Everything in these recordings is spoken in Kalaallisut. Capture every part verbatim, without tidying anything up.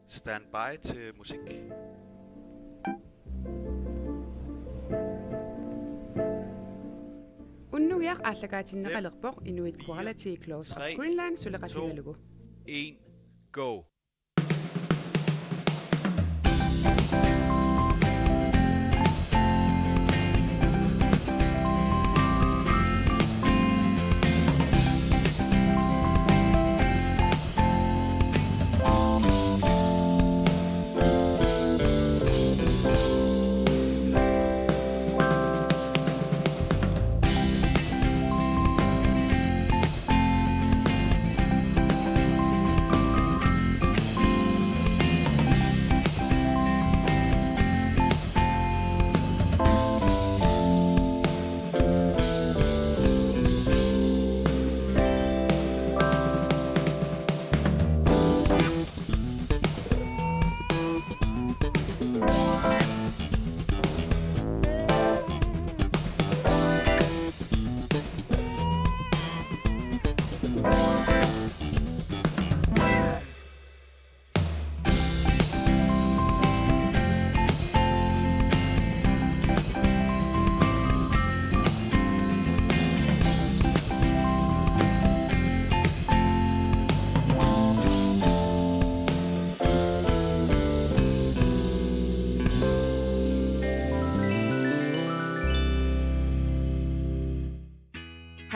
Stand by til musik. Unnugiaq aallakaatinneqalerpoq Inuit Quality Close Up Greenland suleqatigalugu. En, go.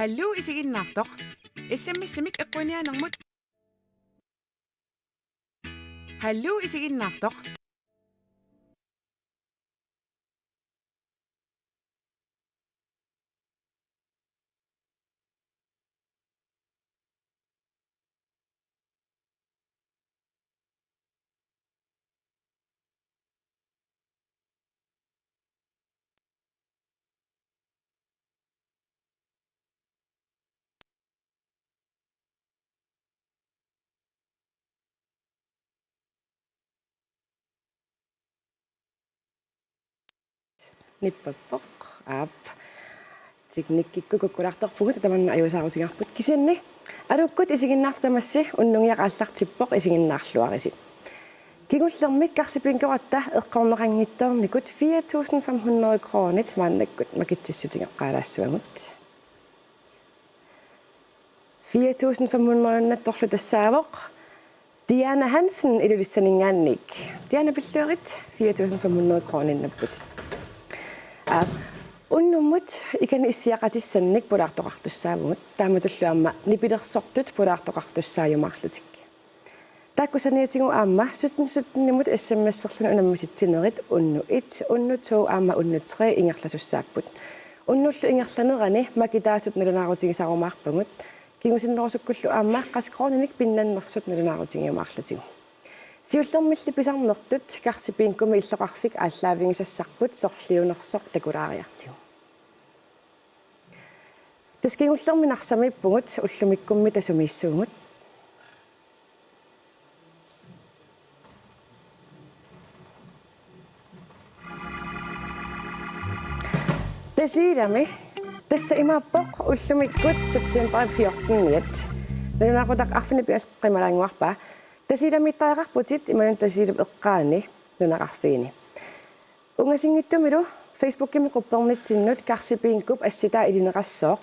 Hallo isiginnaartoq. S M S-imik eqquiniaanermut. Hallo isiginnaartoq. Nippappoq, aap. Teknikkikkut kukkulaartorpugut, tamanna ajuusaarutigaarput kisianni. Aluukkut isiginnaartut tamassi, unnugiaq aallartippoq, isiginnaarluarisi. Kingullermik Karsi Bingoratta eqqorneqanngitsoornikut fire tusind fem hundrede kronit maannakkut makitsissutigeqqaalaassuagut. Fire tusind fem hundrede-nngitsorlu tassaavoq Diana Hansen Ilulissaninngaanniit. Diana, pilluarit, fire tusind fem hundrede kroninnapput. Aa, unnummut ikani issiaqatissannik pulaartoqartussaavugut. Taamatullu aamma nipilersortut pulaartoqartussaajumaarlutik. Taakku saniatigut aamma sytten sytten-imut S M S-erluni unammisitsinerit unnu et, unnu to aamma unnu tre ingerlasussaapput. Unnullu ingerlanerani makitaasut nalunaarutigisarumaarpagut. Kingusinnerusukkullu aamma qassit kroninik pinnannersut nalunaarutigiumaarlutigu. Siullermilli pisarnertut Karsi Bingomik illoqarfik aallaavigisassarput sorliunersoq takulaariartigu. Tassa kingullermik Narsamiippugut, ullumikkummi tasumiissuugut. Tasiilami, tassa imaappoq ullumikkut september fjorten-iat. Nalunaaqutaq arfineq-pingasut qimalaannguarpaa. Tasiilamiittariaqarputit imaluunniit Tasiilap eqqaani nunaqarfiini. Ungasinngitsumilu Facebookimi quppernitsinnut Karsi Bingop assitaa ilineqassooq.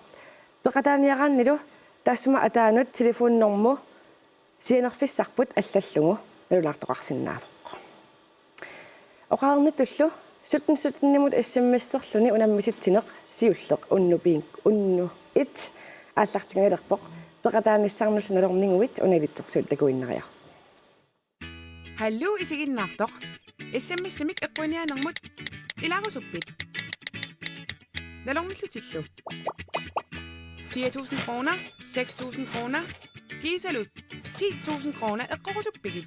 Peqataaniaraannilu taassuma ataanut telefonnormu sianerfissarput allallugu nalunaartoqarsinnaavoq. Oqarnittullu sytten sytten-imut S M S-erluni unammisitsineq siulleq unnu Bing-, unnu et aallartingalerpoq, peqataanissannullu nalorniguit una ilitsersuut takuinnariaruk. Hallo isiginnaartoq. S M S-imik eqquiniaanermut ilaarusuppit? Nalornillutillu. Fire tusind kroner, seks tusind kroner, kiisalu ti tusind kroner eqqorusuppigit?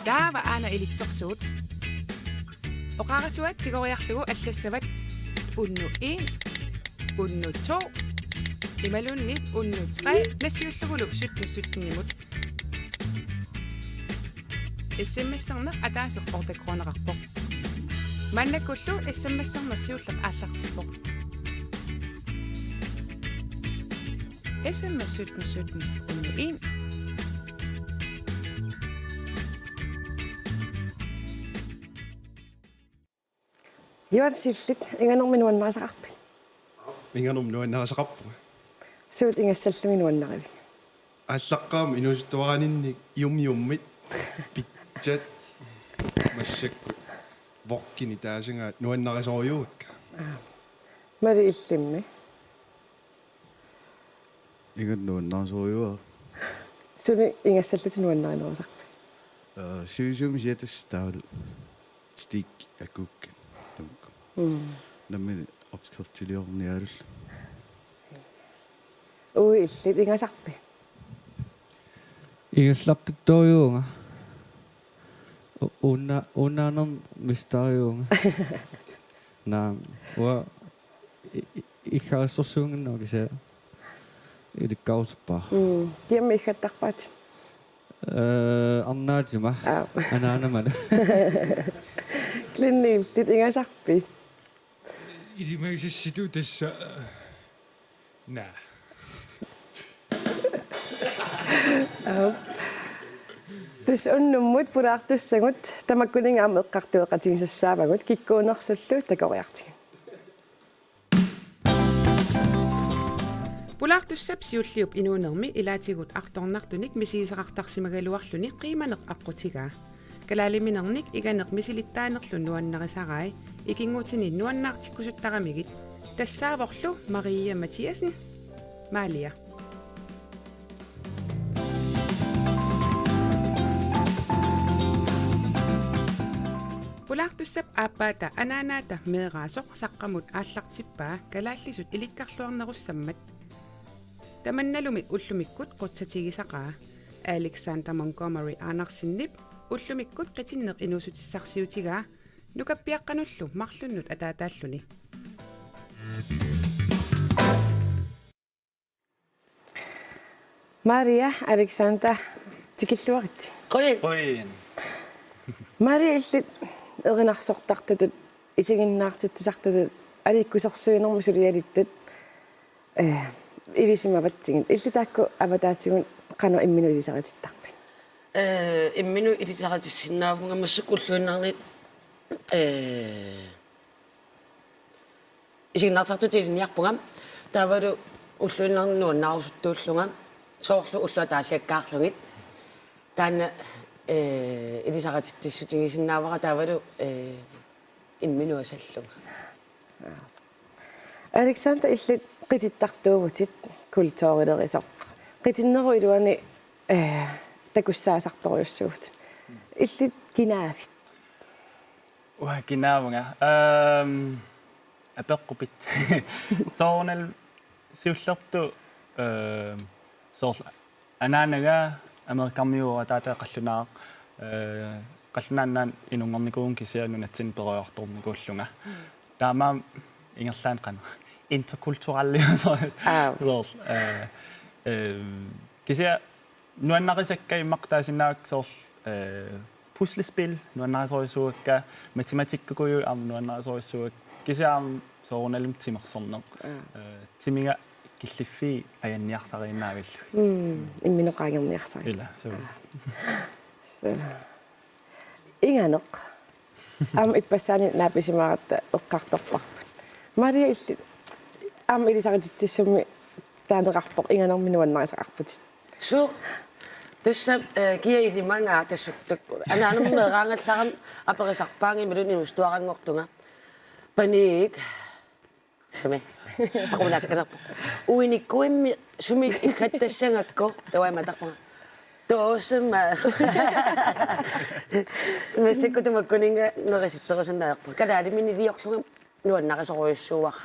Taava aana ilitsersuut. Oqarasuaat tigoriarlugu allassavat unnu en, unnu to, imaluunniit unnu tre, nassiullugulu sytten sytten-imut. S M S-erneq ataaseq otte kroneqarpoq. Maannakkullu S M S-erneq siulleq aallartippoq. S M S sytten sytten unnu en. Juaansillit, inganermi nuannarisaqarpit? Inganermi nuannarisaqarpunga. Suut ingassallugit nuannarivigit? Aallaqqaammut inuusuttuaraninnik yum-yummit pitsat massakkut wokini taasagaat nuannarisorujuuakka. Aap. Mali, illimmi? Inganermi nuannarisorujuuara. Suli ingassallutit nuannarinerusarpit? Eh, sivisuumik siatas taavalu stik akuukkat tamakku. Mm. Nammineq opskriftsiliorniarlugit. Uagut illit ingasarpit? Ingallartittorujuuvunga. U-, una-, unaanermik missarujuuvunga. Naamik, uanga i-, i-, iggarissorsuunnginnama kisianni ilikkarusuppara. Mm, kiammi iggattarpaatit? Eh, arnaatima. Aap. Anaanamana. Glenn, illit ingasarpit? Ilimagisassitut tassa. Naa. Aap. Tassa unnummut pulaartussagut tamakkuninnga aamma eqqartueqatigisassaagut, kikkuunersullu takoriartigit. Pulaartussap siulliup inuunermi ilaatigut artornartunik misigisaqartarsimagaluarluni qiimaneq aqqutigaa. Kalaaliminernik inganeq misilittaanerlu nuannarisarai, ikinngutini nuannaartikkusuttaramigit. Tassaavorlu Maria Mathiassen, Malia. Pulaartussap aappaata anaanaata meeraasoq Saqqamut aallartippaa kalaallisut ilikkarluarnerussammat. Tamannalumi ullumikkut qutsatigisaqaa. Alexander Montgomery Andersenip ullumikkut qitinneq inuussutissarsiutigaa nukappiaqqanullu marlunnut ataataalluni. Maria, Alexander, tikilluaritsi. Qujan. Qujan. Maria, illit erinarsortartutut, isiginnaartitsisartutut, aliikkusersuinermut sulialittut, eh, ilisimavatsigit. Illit taakku avataatigut qanoq imminut ilisaritittarpit? Eh, imminut ilisaritissinnaavunga massakkut ulluinnarni, eh, isiginnaartitsisartutut ilinniarpunga. Taavalu ulluinnarni nuannaarusuttuullunga. Soorlu ulloq ataasiakkaarlugit. Taanna, eh, ilisarititsissutigisinnaavara taavalu, eh, imminut asallunga. Alexander, illit qitittartuuvutit kulturilerisoq. Qitinnerup iluani, eh, takussaasartorujussuuvutit. Illit kinaavit? Uanga kinaavunga. Ehm, apeqqupit. Soorunalimi siullertut, ehm, soorlu anaanaga Amerikarmiuuvoq, ataataga qallunaaq, eh, qallunaannaat inunngornikuuvunga kisianni nunatsinni peroriartornikuullunga. Taamaammat ingerlaannaq qanoq interkulturaliusoq. Aap. Soorlu, eh, eh, kisianni nuannarisakka immaqa taasinnaavakka soorlu, eh, puslespil nuannarisorujussuuakka, matematikkukujut aamma nuannarisorujussuuakka. Kisianni aamma soorunalimi timersorneq. Aap. Eh, timiga killiffii ajanniarsariinnaavillugit. Mm, imminut qaangerniarsarigit. Ila, suu. Aap. Suu. Inganeq. Aamma ippassaani naapissimaaratta eqqartorparput. Maria, illit aamma ilisarititsissummik taaneqarpoq, inganermi nuannarisaqarputit. Suu. Tassa, eh, kia ilimagaa tassa. Anaanama meeraagallarama aperisarpaannga imaluunniit inuusuttuaranngortunga. Paniik. Sumi. Paqunaasakalerpoq. Uinikuimmi sumi iggattassagakku, taava imaattarpunga: Toosama. Massakkut tamakkuninnga nerisitserusunnaarpunga. Kalaaliminiliorlunga nuannarisorujussuuara.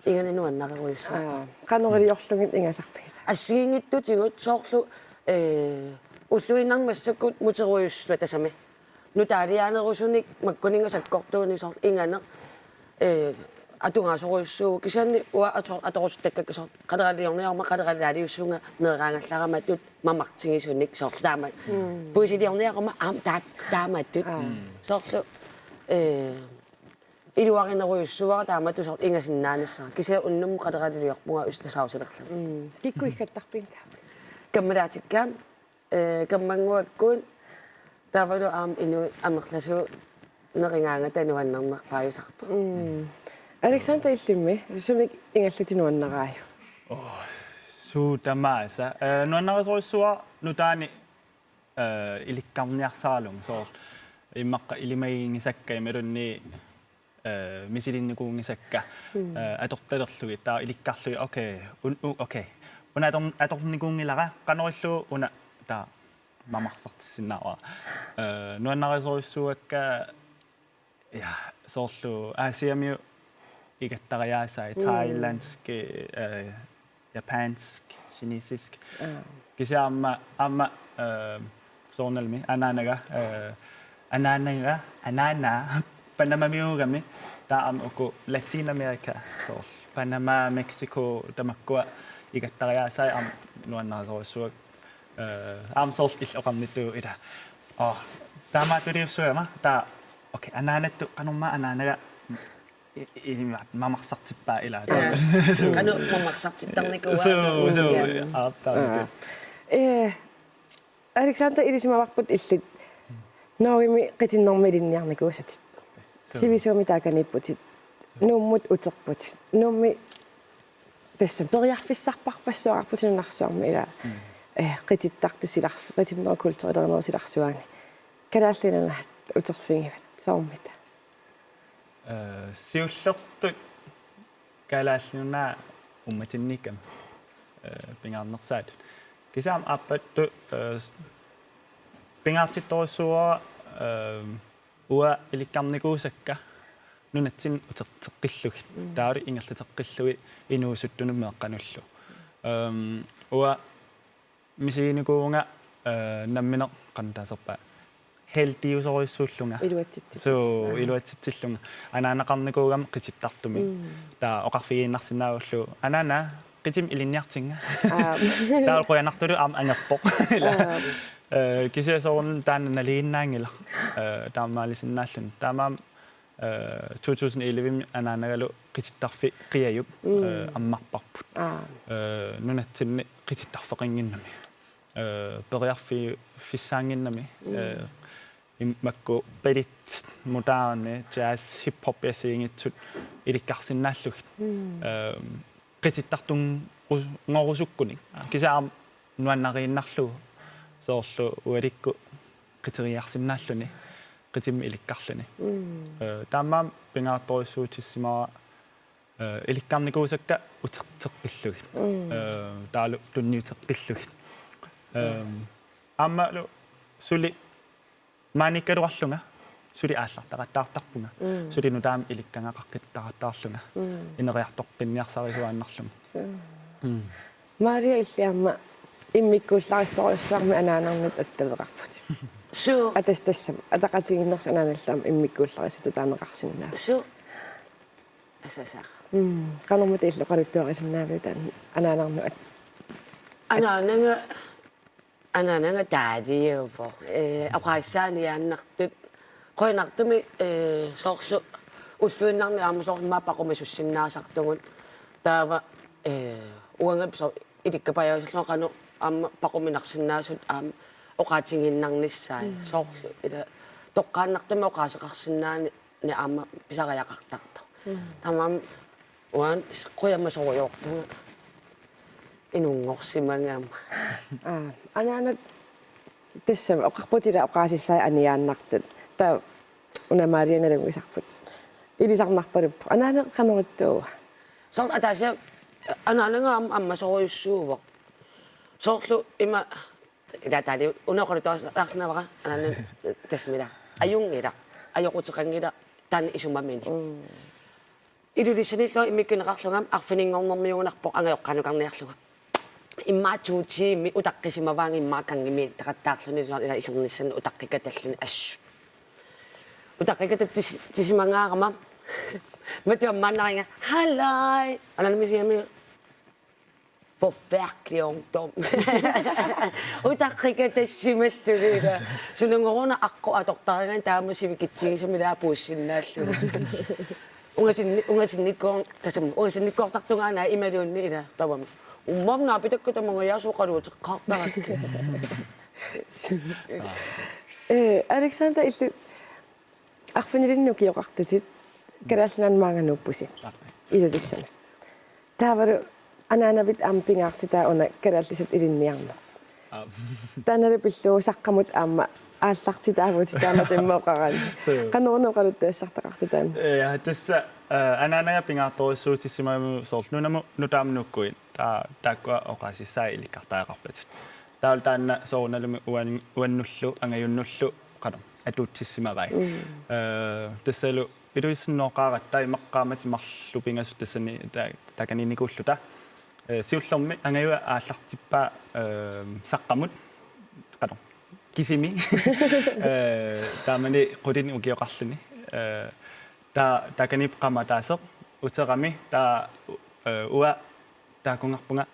Inganeq nuannarerujussuara. Aap, qanoq iliorlugit ingasarpigit? Assigiinngitsutigut soorlu, eh, ulluinnarni massakkut muterujussuaq tassami. Nutaaliaanerusunik makkuninnga sakkortuunik soorlu inganeq, eh, atugaasorujussuuvoq, kisianni uanga ato-, atorusuttakka soorlu qaleraliorniaruma, qaleralaaliussuunga meeraagallaramaattut mamartigisunik soorlu taama. Mm. Puisiliorniaruma aamma taa-, taamaattut. Aap. Soorlu, eh, iluarinerujussuuara taamatut soorlu ingasinnaanissara. Kisianni unnummut qaleraliorpunga usitasausilerlunga. Mm. Kikkut iggattarpigit taava? Kammalaatikka, eh, kammannguakkut, taavalu aamma inuit amerlasuut nerigaangata nuannernerpaajusarpoq. Alexander, illimmi sunik ingallutit nuannaraajuk? Suut tamaasa. Eh, nuannarisorujussuara nutaanik, eh, ilikkarniarsaralugu, soorlu immaqa ilimaginngisakka imaluunniit, eh, misilinnikuunngisakka, eh, atortalerlugit, taava ilikkarlugit, okay, un-, u-, okay. Una ator-, atornikuunngilara, qanoq ilillugu una taava mamarsartissinnaavara. Eh, nuannarisorujussuakka, ja, soorlu Asiamiut igattariaasaat, thailandsk, eh, japansk, kinesisk. Kisianni aamma, aamma, eh, soorunalimi anaanaga, eh, anaanaga, anaanaa Panamamiuugami, taava aamma uku Latinamerika, soorlu Panama, Mexico, tamakkua igattariaasaat aamma nuannarisorujussuakka. Eh, aamma soorlu illit oqarnittut ila. Oh, taamaattuliussagama, taava, okay, anaanattut qanormaa anaanaga i-, i-, ilima mamarsartippaa ila. Suu. Qanoq mamarsartittarnikuuaa. Suu, suu, ja. Aap, taamaattoq. Eh, Alexander, ilisimavarput illit Norgemi qitinnermi ilinniarnikuusatit. Suu. Sivisuumik taakaniipputit. Nuummut uterputit. Nuummi tassa periarfissarpassuaqarputit nunarsuarmi ila, eh, qitittartut silarsu-, qitinnerup kulturilerinerup silarsuani. Kalaallit Nunaat uterfigivat, soormita? Eh, siullertut Kalaallit Nunaat uummatinniikkami, eh, pingaarnersaatut. Kisianni aappattut, eh, s-, pingaartittorujussuuara, eh, uanga ilikkarnikuusakka nunatsinni uterteqqillugit. Taavalu ingerlateqqillugit inuusuttunut meeqqanullu. Ehm, uanga misiginikuuvunga, eh, nammineq qanoq taaserpaa. Heldiusorujussuullunga. Iluatsitsisut. Suu, aa, iluatsitsillunga. Anaanaqarnikuugama qitittartumik. Mm. Taava oqarfigiinnarsinnaagullu: Anaana, qitimmi ilinniartinnga. Aa. Taava qujanartumik aamma angerpoq. Ila. Aa. Eh, kisianni soorunami taanna nalinginnaanngilaq. Eh, taamaalisinnaalluni. Taamaammat, eh, two thousand eleven anaanagalu qitittarfik Qiajup, mm, eh, ammarparput. Aa. Eh, nunatsinni qitittarfeqannginnami. Eh, periarfissaannginnami. Mm. Eh, im-, makku ballet, moderne, jazz, hip-hop assigiinngitsut ilikkarsinnaallugit. Mm. Eh, qitittartunngorusukkunik. Kisianni aamma nuannariinnarlugu soorlu ualikkut qiteriarsinnaalluni, qitimmi ilikkarluni. Mm. Eh, taamaammat pingaartorujussuutissimavara, eh, ilikkarnikuusakka uterteqqillugit. Mm. Eh, taavalu tunniuteqqillugit. Eh, aammalu suli maaniikkaluarlunga, suli aallartaqattaartarpunga. Mm. Suli nutaamik ilikkagaqaqqittaqattaarlunga. Mm. Ineriartoqqinniarsarisuaannarlunga. Suu. Mm. Maria, illit aamma immikkuullarissorujussuarmik anaanannut attaveqarputit. Suu. Atas tassami ataqatigiinnersi anaanallu aamma immikkuullarissatut taaneqarsinnaavoq. Suu. Asasaq. Mm. Qanormita illit oqaluttuarisinnaaviuk taanna anaanannut at-, anaanaga Anaanaga taaliuvoq. Eh, oqaasissaanik aniaannartut. Qujanartumik, eh, soorlu ulluinnarni aamma soorlu immaqa paqumisussinnaasartugut. Taava, eh, uangap so-, ilikkapajaasullugu qanoq aamma paquminarsinnaasut aamma oqaatigiinnarnissaat. Mm. Soorlu ila toqqaannartumik oqaaseqarsinnaanani aamma pisariaqartartoq. Mm. Taamaammat uanga qujamasorujoortunga inunngorsimagama. Aa, anaanat tassami oqarputit ila oqaasissai aniaannartut. Taava una Maria nalunngisarput. Ilisarnarpaluppoq. Anaanat qanoq ittuua? Soorlu ataaseq anaanaga aamma ammasorujussuuvoq. Soorlu ima ila taali una oqaluttuarsinnaavara anaanat tassami ila. Ajunngilaq. Ajoquteqanngilaq taanna isumamini. Mm. Ilulissanillugu immikkuunneqarlunga arfininngornermiugunarpoq angajoqqaanukarniarlunga. Immaqa to tiimit utaqqisimavaanga immaqa gangimiittoqattaarluni soorlu ila isernissannik utaqqikatalluni assut. Utaqqikatatsisimagaangama matuammaannariga: Hallo! Anaanamik isigamik: Forfærdelig ungdom. Utaqqikatassimallugu ila. Sunanngoruna aqqut atortarigaanni taama sivikitsigisumik ila puussinnaallugu. Ungasinni-, ungasinnikkoor-, tassami, ungasinnikkoortartungaana imaluunniit ila, taavami. Uummaam naapitakka tamangajaasa oqaluuteqqaartarakkit. Eh, Alexander, illit Arfinilinnik ukioqartutit Kalaallit Nunaanni maanga nuuppusi. Ilulissani. Taavalu anaanavit aamma pingaartitaa una kalaallisut ilinniarneq. Aap. Taannalu pillugu Saqqamut aamma aallartitaavutit taama immaqa oqarani. Suu. Qanoruna oqaluttuassartaqartut taanna? Ja, tassa, eh, anaanaga pingaartorujussuutissimagamiuk soorlu nunamut nutaamut nuukkuit. Taa-, taakkua oqaasissaat ilikkartariaqarpatit. Taavalu taanna soorunalumi uan-, uannullu, angajunnullu, qanoq, atuuttissimavai. Mm. Eh, tassalu Ilulissani nooqqaaratta immaqa qaammatit marluk pingasut tassani ta-, taakaniinnikuulluta. Eh, siullermik angajua aallartippaa, eh, Saqqamut. Qanoq. Kisimi. Eh, taamani qulinik ukioqarluni. Eh, taa-, taakaniippoq qaammataasoq. Uterami taa-, eh, uanga taakkunngarpunga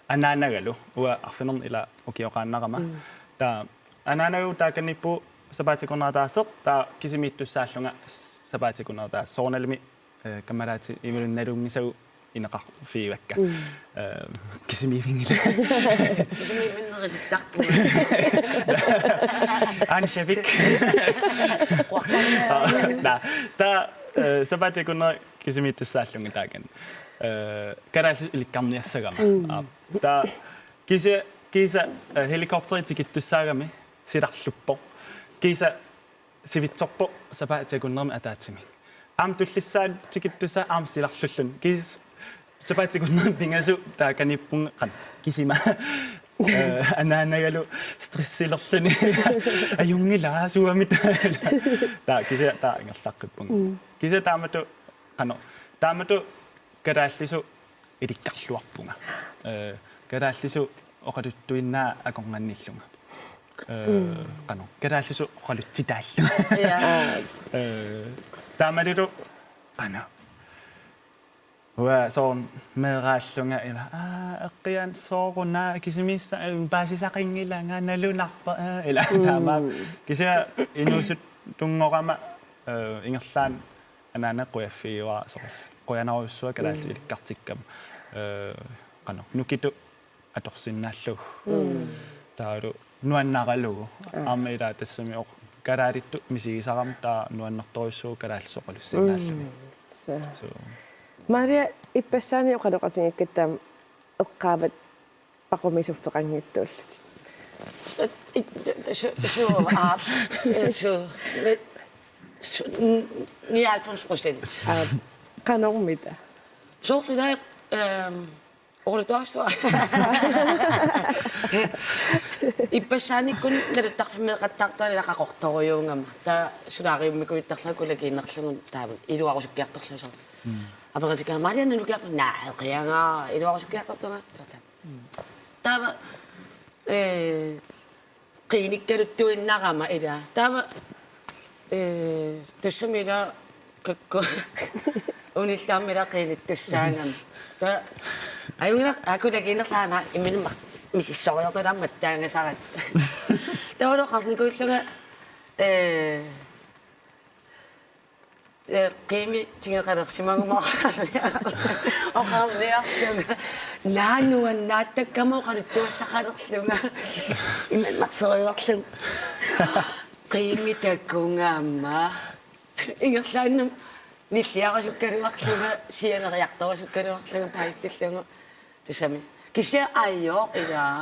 anaanagalu uanga arfineq-marlunnik ilaa ukioqaannarama. Mm. Taava anaanagalu taakaniippugut sapaatip akunnerataasoq, taava kisimiittussaallunga sapaatip akunnerataasoq. Soorunalimi, eh, kammalaatit imaluunniit nalunngisagut ineqarfigaakka. Mm. Eh, kisimiivinngilanga. Kisimiivinnerisittarpunga. Anshavik. Quaqqaa. Naa, taava, eh, sapaatip akunnera kisimiittussaallunga taakani. Eh, kalaallisut ilikkarniassagama. Mm. Aap. Taava kiisa-, kiisa, eh, helikopteri tikittussaagami silarluppoq. Kiisa sivitsorpoq sapaatip akunnerani ataatsimik. Aamma tullissaani tikittussaagami aamma silarlulluni. Kiisa sapaatip akunnerani pingasut taakaniippunga qanoq kisima. Eh, anaanagalu stressilerluni. Ajunngilaq suami taanna. Taava kiisa taava ingerlaqqippunga. Mm. Kiisa taamatut qanoq. Taamatut kalaallisut ilikkarluarpunga. Eh, kalaallisut oqaluttuinnaat akornannillunga. Eh, mm. Qanoq, kalaallisut oqalutsitaallunga. Ja. Eh, taamalilu qanoq. Uanga soorlu meeraallunga ila, aa, eqqiaani sooruna kisimiissaa, eh, paasisaqinngilaanga nalunarpoq, eh, ila. Mm. Taama. Kisianni inuusuttunngorama, eh, ingerlaannaq anaana qujaffigiuara soorlu. Qujanarujussuaq kalaallisut, mm, ilikkartikkama. Eh, qanoq, nukitut atorsinnaallugu. Mm. Taavalu nuannaralugu. Aa. Aamma ila tassami oq-, kalaalittut misigisarami taava nuannertorujussuuvoq kalaallisut oqalussinnaallutik. Mm. Suu. Suu. Maria, ippassaani oqaloqatigiikkatta eqqaavat paqumisut suffeqanngitsuullutik. Su-, su-, aap. Su-, su-, nioghalvfems procent. Aap. Qanormita? Soorlu ila, ehm, oqaluttuarissuara. Ippassaanikkut naluttarfimmeeqattaartuani ila qaqortorujuugama. Taava solaariummikuuttarlunga kullakiinnarlugu taava iluarusukkiartorlunga soorlu. Mm. Apeqqutigaara Maria nukiarpa naaqianga iluarusukkiartortunga. Taava, eh, qiinikkaluttuinnarama ila. Taava, eh, tassami ila kakku unillarmi ila qiinittussaagami. Taava, ajunngilaq, aa, kullakiinnarlugu aana imminut misissorujussuarmik taangasarat. Taavalu oqarnikuullunga, eh, eh, qiimi tigeqalersimaguma oqarniarlunga. Naa nuannaattakkamma oqaluttuassaqalerlunga. Imannak soriorlunga. Qiimi takkugama. Ingerlaannaq nilliarusukkaluarlunga, sianeriartorusukkaluarlunga, paastillugu. Tassami. Kisianni ajoq ila. Aa.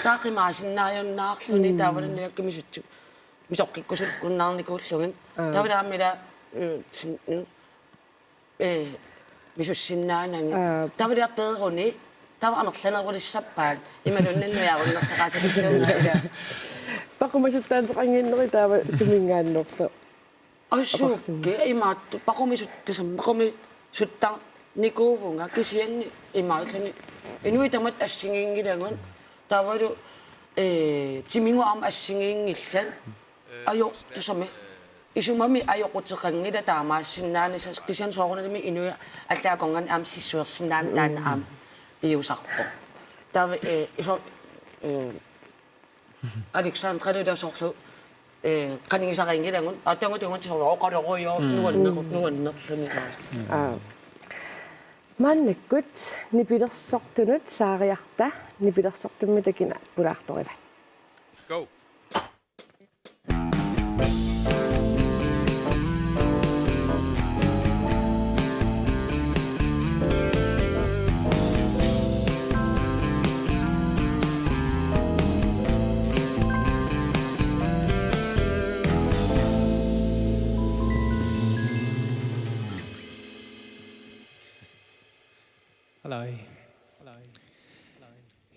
Taava qimaasinnaajunnaarluni, mm, taavalu nujakka misutsu-, misoqqikkusunnarnikuullugit. Aa. Taavalu aamma ila, eh, sin-, eh, misussinnaanagit. Aa. Taavalu ila peeruni, taava amerlanerulissappaat. Imaluunniit nujaarunnersaqaasarsuunga ila. Paqumasuttaanneqannginneri taava suminngaanneerpoq? Asuki, atorsinni. Imaattoq, paqumisut-, tassami, paqumisuttarnikuuvunga, kisianni imaalluni. Inuit tamatta assigiinngilagut, taavalu, eh, timigut aamma assigiinngillat. Ajo, tassami. Isumami ajoquteqanngilaq taamaassinnaaneq, kisianni soorunalimi inuit allaat akornanni aamma sissuersinnaaneq taanna aamma piusarpoq. Taava, eh, iso-, eh, Alexandralu ila soorlu, eh, qanigisarinngilagut, aatsaannguaq tungaatigut soorlu oqalorujoor, mm, nuanneru-, nuannerluni. Aa. Maannakkut nipilersortunut Saariarta, nipilersortummi taakku pulaartorivat. Go.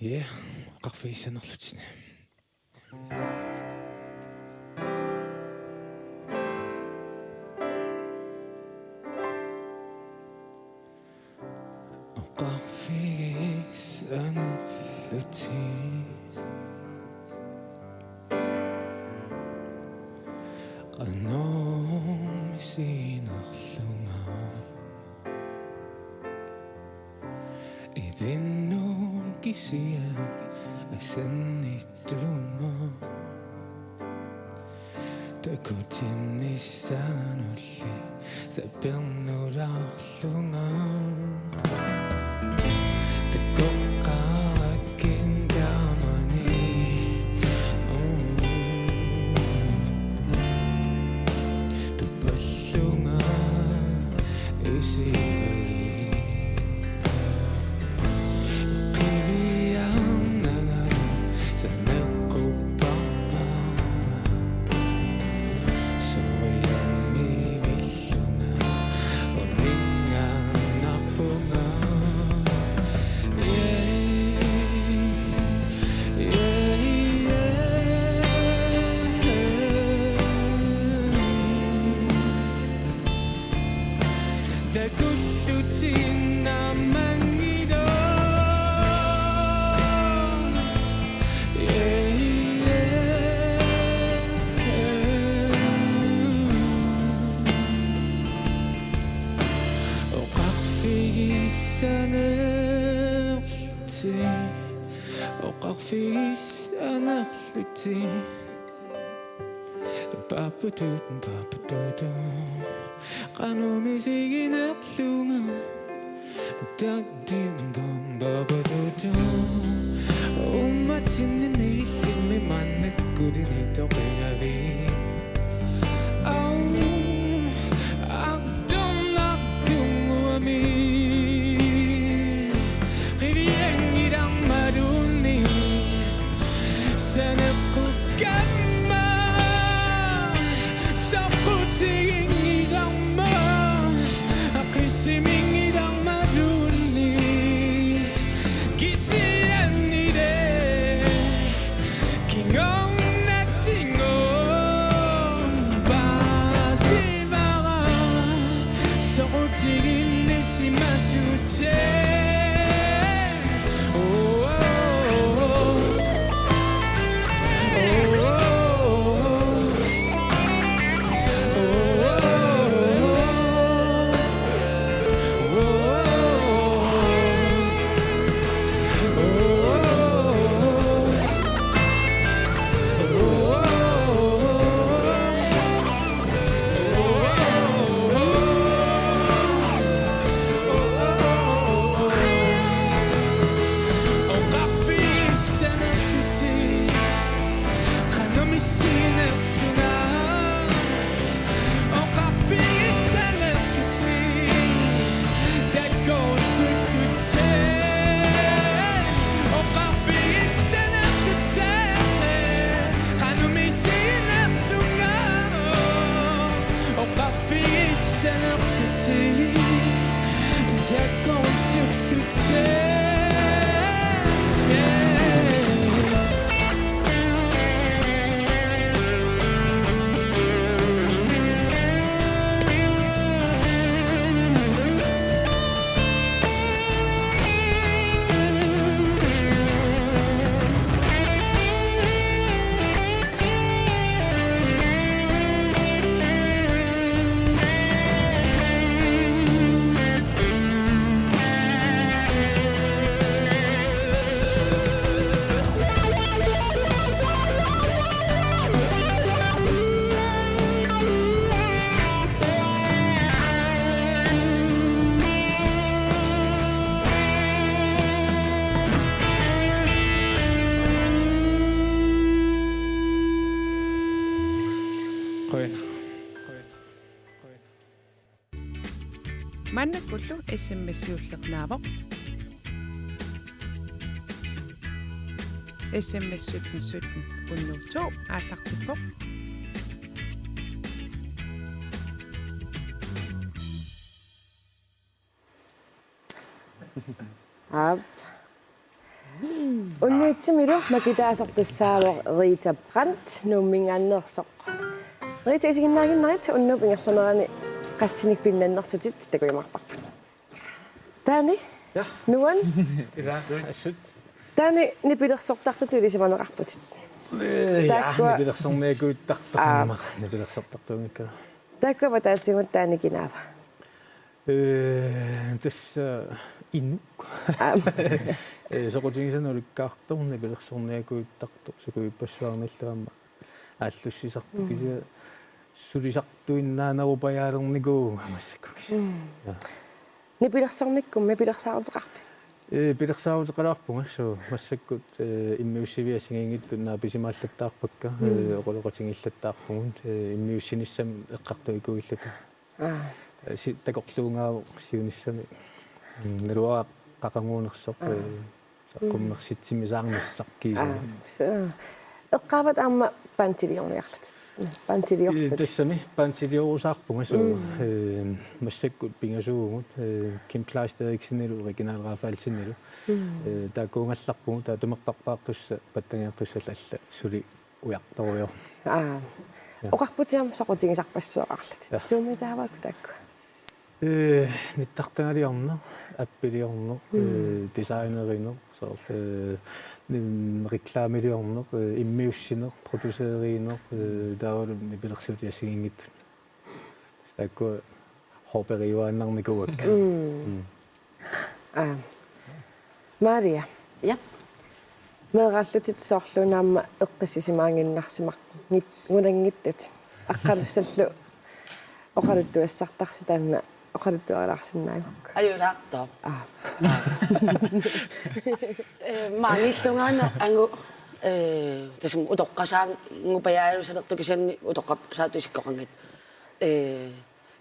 Ja, oqarfigissanerlutit. Oqarfigissanerlutit. Qanormi isiginerlunga. Itinnut kisiat asannittuma. Takutinnissaanulli sapernulaarlunga. Takoqqaarakkit taamani. Mm. Tuppallunga isivai. Qiviarnanga saneqqupparput. Soriarnivillunga uninngaannarpunga. Yeah, yeah, yeah. Takuttutsinnaammanngilaq. Yeah, yeah. Oqarfigissanerlutit. Oqarfigissanerlutit. Papadup, papadudu. Qanormi isiginerlunga. Takdim, bam, papadudu. Uummatinni miillimi maannakkut initoqigavit. Au, aqtornartunguami. Qivianngilarmalunni. Saneqqukkamma, saqqutiginngilarma, aqisiminngilarmalunni, kisiannili, kingornatinnguaq, paasivara, soqutiginnisimasutsit. Qujanaq. Maannakkullu S M S-iulleq naavoq. S M S sytten sytten hundrede to aallartippoq. Aap. Itsimilu makitaasoq tassaavoq Rita Brandt, Nuumminngaanneersoq. Rita, isiginnaaginnarit unnuup ingerlanerani qassinik pinnannersutit takujumaarparput. Taani? Ja. Nuan? Ila, assut. Taani nipilersortartutut ilisimaneqarputit. Eh, ja, taakkua nipilersorniakuittartoq. Aa. Aamma nipilersortartuunngikkaluarlunga. Taakkua ataatigut taani kinaava? Eh, tassa inuk. Aa. Eh, soqutigisannut ulikkaartoq, nipilersorniakuittartoq, sukuippassuarnillu aamma aallussisartoq. Mm. Kisianni sulisartuinnaanerupajaalernikuuvunga massakkut kisianni. Mm. Ja. Nipilersornikkummi pilersaaruteqarpit? Eh, pilersaaruteqalaarpunga, suu, massakkut, eh, immiussivik assigiinngitsut naapisimaallattaarpakka, mm, eh, oqaloqatigiillattaarpugut, eh, immiussinissami eqqartuikuilluta. Aa. Eh, si-, takorluugaavoq siunissami. Mm, naluara qaqaguunersoq, aa, eh, saqqummersitsimisaarnissaq kiisami. Aa, suu. Eqqaavat aamma bandiliorniarlutit. Bandiliorlutit. Eh, tassami bandiliorusaarpunga, suu. Mm. Eh, massakkut pingasuuvugut, eh, Kim Kleist Eriksenilu, Reginald Rafaelsenilu. Mm. Eh, taakkuugallarpugut, taava tumerparpaartussat, pattagiartussallu allat suli ujartorujoorput. Aa. Ja. Oqarputit aamma soqutigisarpassuaqarlutit. Ja. Suumi taava uku taakku? Eh, nittartagaliorneq, appiliorneq, mm, eh, designerineq, soorlu, eh, nim-, reklameliorneq, eh, immiussineq, producerineq, eh, taavalu nipilersuutit assigiinngitsut. Taakku hopperiuaannarnikuuakka. Mm. Mm. Aa. Maria. Ja. Meeraallutit soorlu una aamma eqqissisimaaginnarsimar-, ngit-, ngunanngitsut. Aqqalussallu oqaluttuassartarsi taanna oqaluttuarilaarsinnaagukku. Ajulaartoq. Aa. Eh, maanngilluinnarlugu, eh, tassami utoqqasaanngupajaajusalertoq kisianni utoqqasaatut isikkoqanngitsoq. Eh,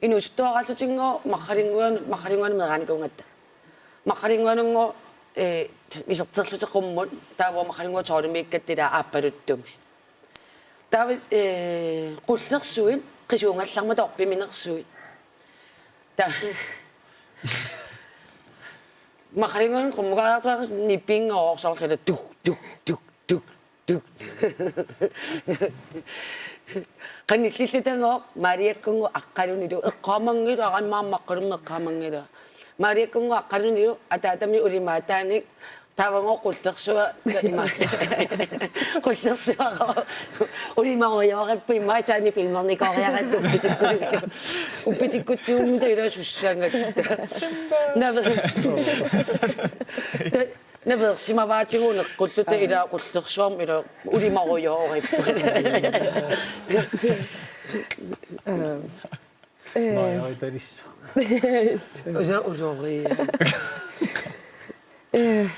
inuusuttuaraallutinngooq marralinnguan-, marralinnguanut meeraanikuugatta. Marralinnguanunngooq, eh, iserterlutik qummut, taava marralinnguaq tolvimiikkatta ilaa aappaluttumi. Taava, eh, qullersuit, qisuugallarmata orpiminersuit. Ta-, marralinnguanut qummukaartuaq nipinngoorsoorlata tuk, tuk, tuk, tuk, tuk. Qanillillutanngooq Mariakkunngooq aqqalunilu eqqaamanngilara, immaqa maqqalummi eqqaamanngilara. Mariakkunngooq aqqalunilu ataatami ulimaataanik taavagooq qullersuaq ima. Qullersuaq ulimarujoorippoq, immaqa taanna filmernikooriaratta uppitikkut-, uppitikkutsigutta ilaa sussangatta. Nave-, ta-, naveersimavaatigut uneqqulluta ilaa qullersuarmi ilaa ulimarujoorippoq. Aa. Eh. Maajoritalissaq. Usa-, usoria. Eh.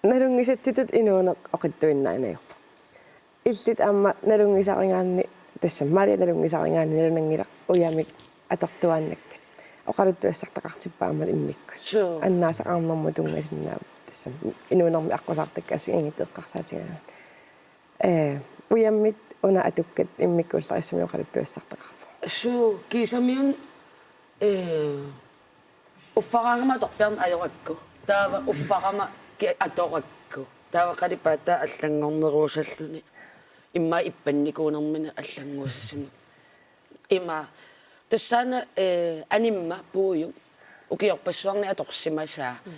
Nalunngisatsitut inuuneq oqitsuinnaanngilaq. Illit aamma nalunngisarigaanni, tassa Maria nalunngisarigaanni nalunanngilaq ujamik atortuaannakkat. Oqaluttuassartaqartippaammat immikkut. Suu. Annaasaqarnermut tunngasinnaavat tassa inuunermi aqqusaartakkat assigiinngitsut eqqarsaatigalugu. Eh, ujammit una atukkat immikkut ullarissamik oqaluttuassartaqarpoq. Suu, kiisamiuna, eh, uffarama atorpiarneq ajorakku. Taava uffarama ki-, atorakku. Taava qalipaataa allanngornerusalluni. Immaqa ippannikuunermini allanngussimavoq. Ima, tassaana, eh, animma puuju ukiorpassuarni atorsimasaa. Mm.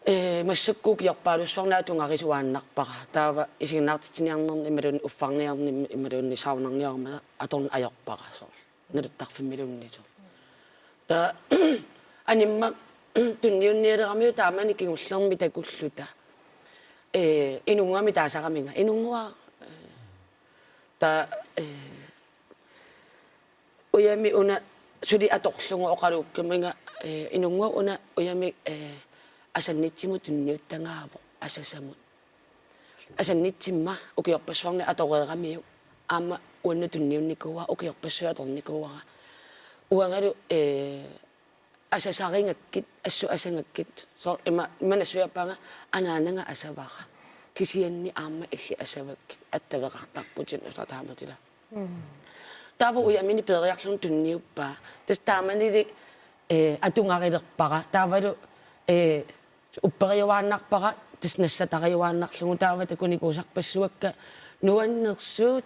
Eh, massakkut ukiorpaalussuarni atungarisuaannarpara. Taava isiginnaartitsiniarnerni imaluunniit uffarniarnermi imaluunniit saunarniarnermi atorneq ajorpara soorlu. Naluttarfimmiluunniit. Taava animma tunniunnialeramiuk taamani kingullermi takulluta. Eh, Inunnguamik taasaraminga. Inunnguaq, eh, taava, eh, ujami una suli atorlugu oqaluukkaminga, eh, Inunnguaq una ujami, eh, asannitsimut tunniuttagaavoq, asasamut. Asannitsimma ukiorpassuarni atoreeramiuk aamma uannut tunniunnikuuara, ukiorpassuit atornikuuara. Uangalu, eh, asasarigakkit, assut asagakkit. Soorlu ima, ima nassuiarpaanga anaanaga asavara. Kisianni aamma illit asavakkit, attaveqartarputit usaataamutila. Mm. Taava ujaminik peeriarluni tunniuppaa. Tassa taamanili, eh, atugarilerpara. Taavalu, eh, upperiuaannarpara tassa nassatariuaannarlugu taava takunikuusarpassuakka nuannersuut,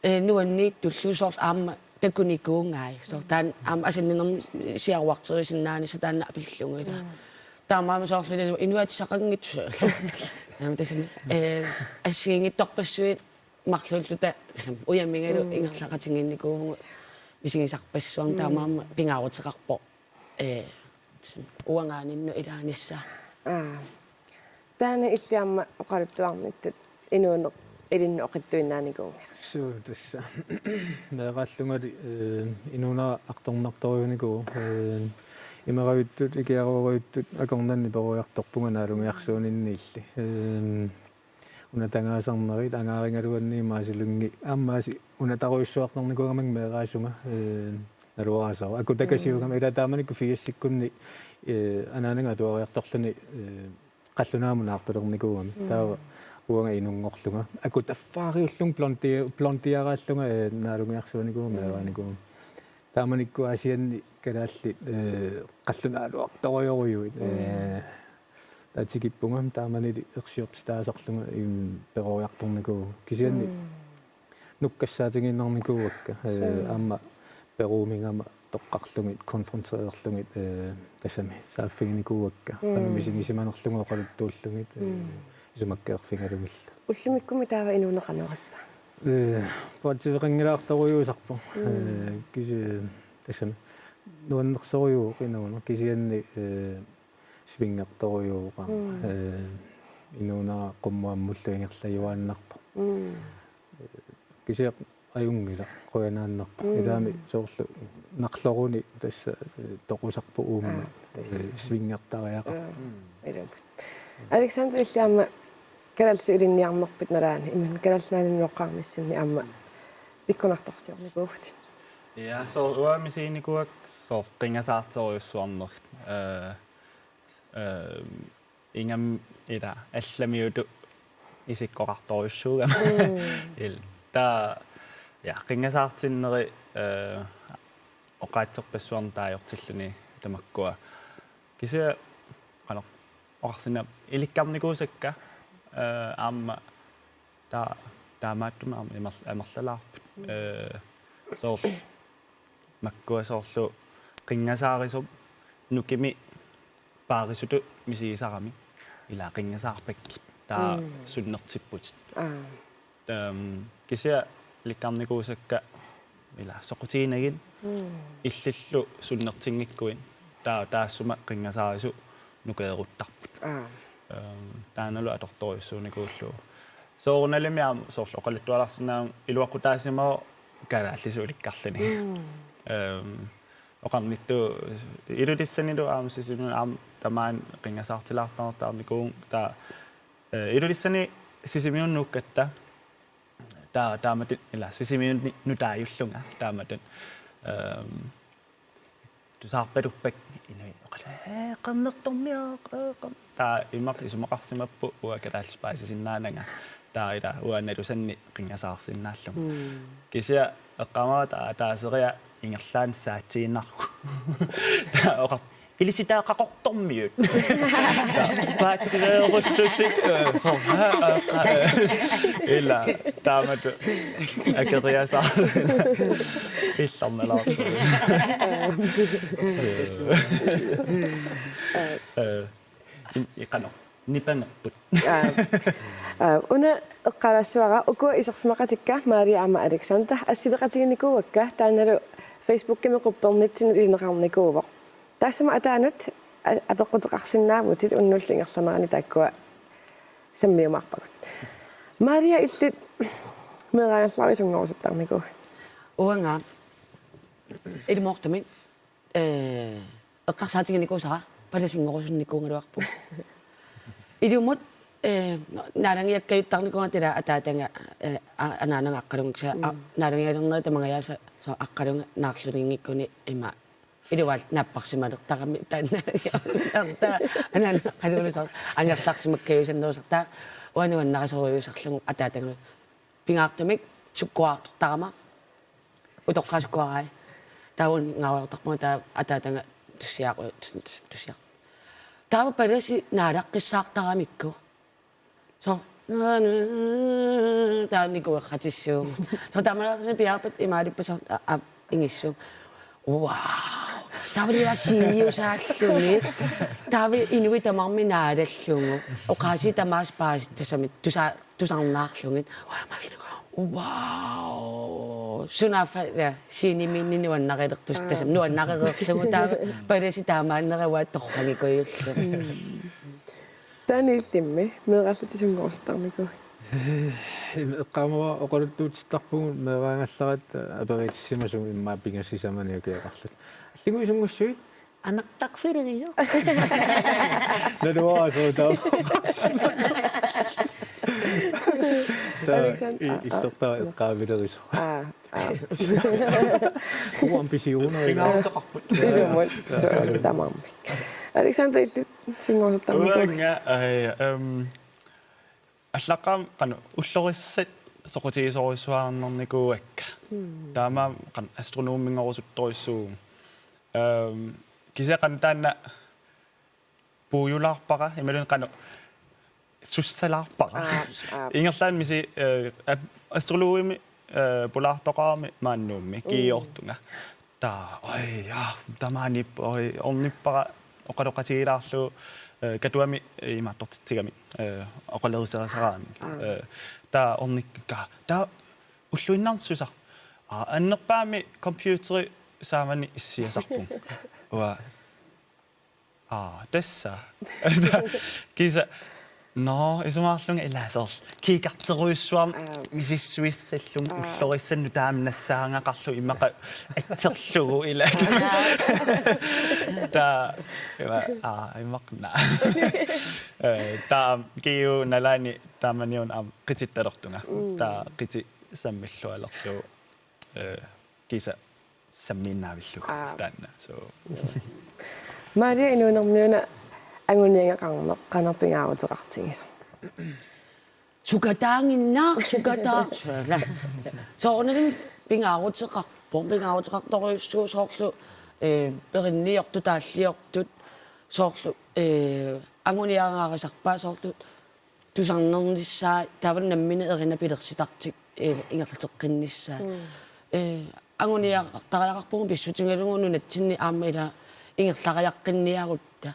eh, nuanniittullu soorlu aamma takunikuugai. Soorlu taanna aamma asanninnermi siaruarterisinnaanissaq taanna apillugu ilaa. Mm. Taamaammat soorlu inuussutissaqanngitsoq. Aamma tassami, eh, assigiinngitsorpassuit marluulluta tassami ujamigalu Mm. ingerlaqatigiinnikuuvugut misigisarpassuarnik Mm. taamaammat pingaaruteqarpoq. Eh, uangaaninnut ilaanissaa. Aa. Taanna illit aamma oqaluttuarnittut inuuneq ilinnut oqittuinnaanikuunngilaq. Suu tassa. Meeraallungali, eh, inuunera artornartorujuunikuuvoq, eh, imerajuttut, ikiaroorijuttut akornanni peroriartorpunga naalungiarsuuninniilli. Eh, Una tangaasarnerit angaarigaluanni imaasilunngi aamma aasiit una tarujussuartarnikuugama meeraasunga, eh, naluaraasara. Akutakasiugama Mm. ila taamanikkut firsikkunni, eh, anaanaga atuariartorluni, eh, qallunaamut naartulernikuugami. Mm. Taava uanga inunngorlunga. Akutaffaariullunga blondi-, blondiaraallunga, eh, naalungiarsuunikuugama Mm. meeraanikuugama. Taamanikkut Aasianni kalaallit, eh, qallunaaluartorujorujuit. Mm. Eh, Taava tikippunga taamanili ersiortitaasarlunga, im, peroriartornikuuvugut. Kisianni Mm. nukkassaatigiinnarnikuuakka, eh, Suu. aamma peruumigama toqqarlugit, konfrontererlugit, eh, tassami saaffiginikuuakka. Mm. Qanoq misigisimanerlugit oqaluttuullugit, eh, Mm. isumakkeerfigalugillu. Ullumikkummi taava inuuneq qanoq ippa? Eh, paatsiveqanngilaartorujuusarpoq. Mm. Eh, kisi-, tassami nuannersorujuuvoq inuuneq kisianni, eh, svingertorujuuvoq aamma. Mm. Eh, inuunera qummut ammullu ingerlajuaannarpoq. Mm. Kisianni ajunngilaq, qujanaannarpoq. Mm. Ilaami soorlu narloruni tassa, eh, toqusarpoq uummat. Aa. Eh, svingertariaqarpoq. Aa, Mm. ilumut. Alexander, illit aamma kalaallisut ilinniarnerpit nalaani, imaluunniit Kalaallit Nunaanni nooqqaarnissinni aamma pikkunartorsiornikuuvutit. Ja, soorlu uanga misiginikuuakka soorlu qinngasaartorujussuarnerit. Eh, eh, ingammik ila allamiutut isikkoqartorujussuugama. Mm. Ila. Taava, ja, qinngasaartinneri, eh, oqaatserpassuarnik taagortilluni tamakkua. Kisianni, qanoq, oqarsinnaavunga ilikkarnikuusakka, eh, aamma taa-, taamaattumik aamma amer-, amerlalaarput. Mm. Eh, soorlu, makkua soorlu qinngasaarisumik nukimik paarisutut misigisarami. Ila qinngasaarpakkit. Taava Mm. sunnertipputit. Aa. Ehm, kisianni ilikkarnikuusakka ila soqutiginagit Mm. illillu sunnertinngikkuit taa-, taassuma qinngasaarisut nukeeruttarput. Aa. Ehm, taannalu atortorujussuunikuullugu. Soorunalimi aamma soorlu oqaluttualarsinnaavunga iluaqutaassimavoq kalaallisut ilikkarluni. Mm. Ehm, oqarnittut Ilulissanilu aamma Sisimiunut aamma tamaani qinngasaartilaartarnikuuvunga taava, eh, Ilulissani Sisimiunut nuukkatta taava taamatut ila Sisimiuni nutaajullunga taamatut, ehm, tusaarpaluppat inuit oqalu, "Ee, qernertormioq, ee, qer-," taava imaq isumaqarsimapput uanga kalaallisut paasisinnaananga. Taava ila uanga nalusannik qinngasaarsinnaallunga. Mm. Kisianni eqqaamavara taava ataaseq ingerlaannaq saatsiinnarlugu. Taava oqarpoq, "Ilissi taava qaqortormiut." Taava paatsiveerullutik, eh, soorlu, eh, eh, ila, taamatut akeriasaarluni. Illarnalaartoq. Eh, i-, iqano. Nipangerput. Aa. Aa, una eqqaalaassuara ukua isersimaqatikka Maria aamma Alexander assileqatiginikuuakka taannalu Facebookimi quppernitsinnut ilineqarnikuuvoq. Taassuma ataanut a-, apeqquteqarsinnaavutit unnullu ingerlanerani taakkua sammiumaarpagut. Maria illit meeraagallarlutit sunngorusuttarnikuuit? Uanga ilumoortumik eh, eqqarsaatiginikuusara palasinngorusuttarnikuugaluarpunga. Ilumut, eh, naalagiakkajuttarnikuuara ila ataataga, eh, a-, anaanaga aqqalunga kisianni, a-, Mm. naalagialernerit tamangajaasa soorlu aqqalunga naarlulinngikkuni ima iluaat napparsimalertarami taanna naalagialernerit anaanaga aqqalugulu soorlu angerlarsimakkajusannerusartaa uanga nuannarisorujussuusarlugu ataataga pingaartumik sukkuaartortarama utoqqaat sukkuarai. Taava una ngaariartorpunga taava ataataga tussiaq-, tus-, tus-, tussiaq-. Taava palasi naalaqqissaartaramikku. To. Taanikuerratissuugut. To tamalaarluni piaarpat imaalipput so a a ingissu. Wow. Taava seniusaalluni. Taava inuit tamarmik naalallugu. Oqaasii tamaasa paasitasamik tusa tusarnaarlugit. Wow. Sunaaffa ja scenemiinni nuannarilertussassam nuannarereerlugu taava palasi taamaanneruaat torragikujullu. Taanna illimmi meeraallutit sunngorusuttarnikuuit? Eqqaamavara oqaluttuutittarpugut meeraagallaratta aperiitissimasumik immaqa pingasut sisamani ukioqarluta. Alligu isunngussuit anartarfilerisoq. Naluara sootaa. Alexander, aa, aa, illertaa eqqaavilerisoq. Aa, aa. Uan pisiuna. Pingaarteqarput. Ilumut, so, tamarmik. Alexander, illit sunngorusuttarnikuuit? Uanga, ai, ehm, allaqqaam qanoq ullorissat soqutigisorujussuarnikuuakka. Mm. Taamaammat qanoq astronominngorusuttorujussuuvugut. Ehm, kisianni qanoq taanna puujulaarpara, imaluunniit qanoq sussalaarpara. Aap, aap. Ingerlaannaq misi, eh, at-, astrologimi, eh, pulaartoqarami maani Nuummi, mm, kiiortunga. Taava, oj, ja, tamaani, oj, ornippara oqaloqatigilaarlugu, eh, Katuami imaattortitsigami, eh, oqalerisarisaraanni. Aa. Eh, taava ornikka, taava ulluinnarni susar. Aa, annerpaamik computeri saamani issiasarpunga. Uanga, aa, tassa. Kisianni, nå, isumaqarlunga ilaa soorlu kiikarterujussuarmik, aa, misissuissallunga, aa, ullorissannut taama nassaagaqarlugu immaqa atserlugu ilaa. Aa. Taava, ima, aa, immaqa naa. Eh, taava, kiu nalaani taamaniuna aamma qitittalertunga. Mm. Taava qiti sammillualerlugu, eh, kisianni sammiinnaavillugu. Aa. Taanna. So. Maria, inuunermi una anguniagaqarneq qanoq pingaaruteqartigisoq? Sukataaginnaaq, sukataaq. Soorunami pingaaruteqarpoq, pingaaruteqartorujussuuvoq soorlu, eh, perinniortut, taalliortut, soorlu, eh, anguniagarisarpaat soorlu tusarnernissaa, taavalu nammineq erinat pilersitartik, eh, ingerlateqqinnissaat. Mm. Eh, anguniartariaqarpugut pissutigalugu nunatsinni aamma ila ingerlariaqqinniarutta.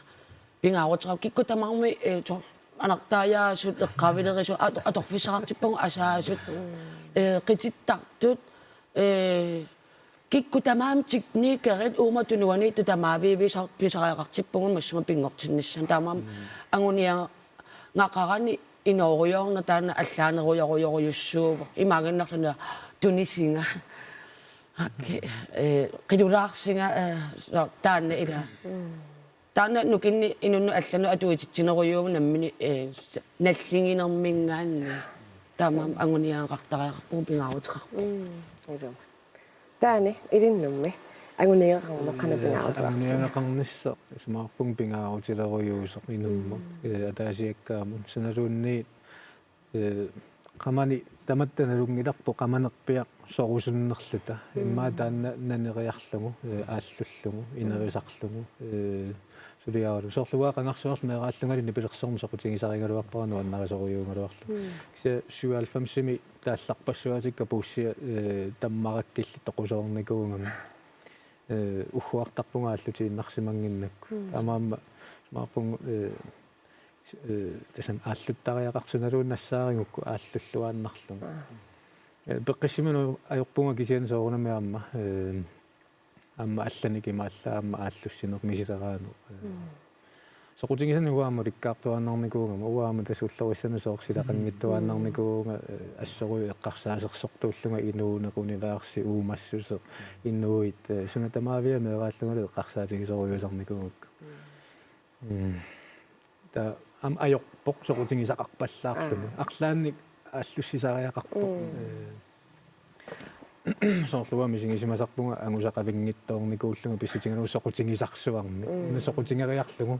Pingaaruteqarpoq kikkut tamarmik, eh, to-, anartaajaasut, eqqaavilerisut, ato-, atorfissaqartippagut asaasut, mm, eh, qitittartut, eh, kikkut tamarmik teknikerit uumatut nuanniittut tamaaviivisar-, pisariaqartippagut massuma pinngortinnissaannut. Taamaammat, mm, anguniagaqarani inooriarneq taanna allaanerujorujorujussuuvoq. Imaaginnarluni tunisinga. Aki, eh, qilulaarsinga, eh, so-, taanna ila. Mm. Taanna nukinnik inunnut allanut atuititsinerujuuvoq nammineq, eh, s-, nalliginerminngaanniit. Taamaammat anguniagaqartariaqarpugut pingaaruteqarpoq. Mm, ilumut. Taani ilinnummi anguniagaqarneq qanoq, eh, pingaaruteqartigisoq? Anguniagaqarnissaq isumaqarpunga pingaarutilerujuusoq inummut. Mm. Eh, ataasiakkaamut sanaluunniit, eh, qamani tamatta nalunngilarput qamanerpiaq sorusunnerluta. Mm. Immaqa taanna naneriarlugu, eh, aallullugu, mm, inerisarlugu, eh, suliaralugu. Soorlu uanga qangarsuarli meeraallungali nipilersorneq soqutigisarigaluarpara nuannarisorujuugaluarlugu. Mm. Kisianni syvoghalvfemsimi taallarpassuaatikka puussiat, eh, tammarakkillit toqusoornikuugami. Eh, ugguartarpunga aallutiinnarsimannginnakku. Mm. Taamaammat isumaqarpunga, eh, s-, eh, tassami aalluttariaqartut naluara nassaarigukku aallulluaannarlunga. Aa. Eh, peqqissiminut ajorpunga kisianni soorunami aamma, eh, aamma allanik imaallaat aamma aallussineq misileraaneq. Eh, mm, soqutigisannik uanga aamma ulikkaartuaannarnikuugama, uanga aamma tassa ullorissannut soorlu silaqanngittuaannarnikuuvunga, eh, assorujuk eqqarsaasersortuullunga inuuneq, universi, uumassuseq, inuit, eh, suna tamaavia meeraallungalu eqqarsaatigisorujussuusarnikuugakku. Mm. Taava aamma ajorpoq soqutigisaqarpallaarluni. Aa. Arlaannik aallussisariaqarpoq. Mm. Eh, soorlu uanga misigisimasarpunga angusaqavinngitsoornikuullunga pissutigalugu soqutigisarsuarnik. Mm. Una soqutigeriarlugu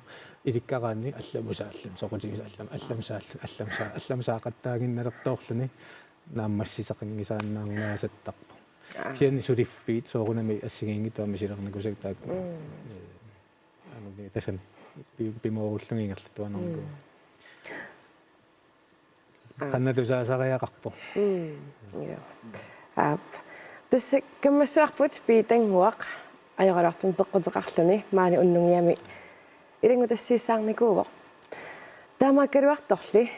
ilikkaraanni allamusaalluni. Soqutigisa-, allam-, allamusaalluni. Allamusaa-, allamusaaqattaaginnalertoorluni naammassisaqanngisaannaarnaasattarpoq. Aa. Kisianni suliffiit soorunami assigiinngitsut aamma misilernikuusakka taakku. Mm. Eh, anguni tassami pi-, pimoorullugit ingerlattuaannarnikuuakka. Mm. Qanna tusaasariaqarpoq. Mm, ja. Aap. Tassa kammassuarput Piitannguaq ajoraluartumik peqquteqarluni maani unnugiami ilanngutassiissaarnikuuvoq. Taamaakkaluartorli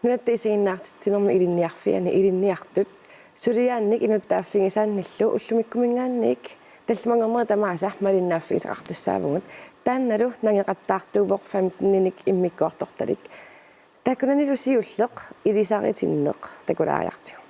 nunatta isiginnaartitsinermi ilinniarfiani ilinniartut suliaannik inuttaaffigisaannillu ullumikkumiingaanniit tallimanngornerit tamaasa malinnaaffigisaqartussaavugut. Taannalu nangeqattaartuuvoq femteninik immikkoortortalik. Taakkunanilu siulleq ilisaritinneq takulaariartigu.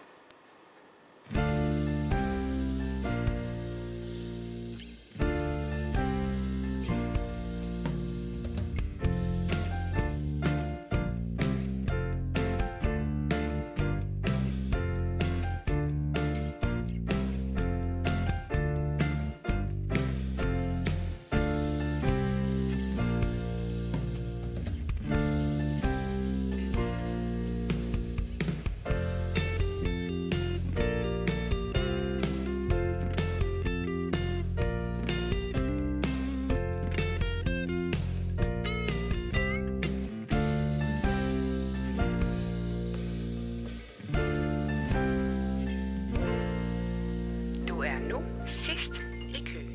Du er nu sidst i køen.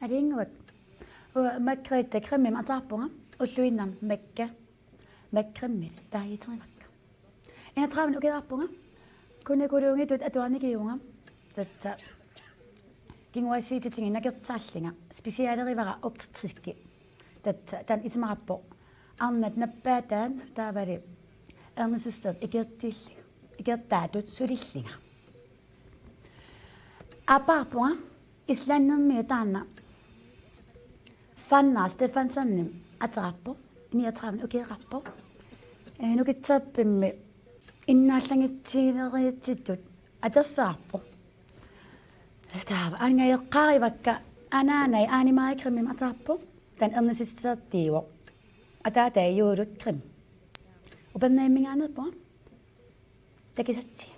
Aliinnguaq. Uanga Margrethe Grimmimik ateqarpunga, ulluinnarni Makka. Mac Grimmip taaguutereerpakka. Enogtredive ukeerarpunga. Gynækologitut atuarnikuuvunga. Tassa kinguaassiuutitigut nakertaallunga. Specialerivara obstetrikki. Tassa taanna isumaqarpoq arnat nappaataat taavalu ernitisseq ikertillu. Ikertaatut sulillunga. Aappariarpunga Islandimi taanna Fannar Stefánssonin ateqarpoq, niogtredive ukeerarpoq. Ee, Nukittavimmi innaallagitsigilerujutsitut atorfeqarpoq. Taava angajoqqaarivakka anaanai Ane Marie Grimmimik ateqarpoq, taanna ernitisseq ikertillugu. Ataatai Juulut Grimm. Upernavimminngaanneerpunga. Takusassaagut.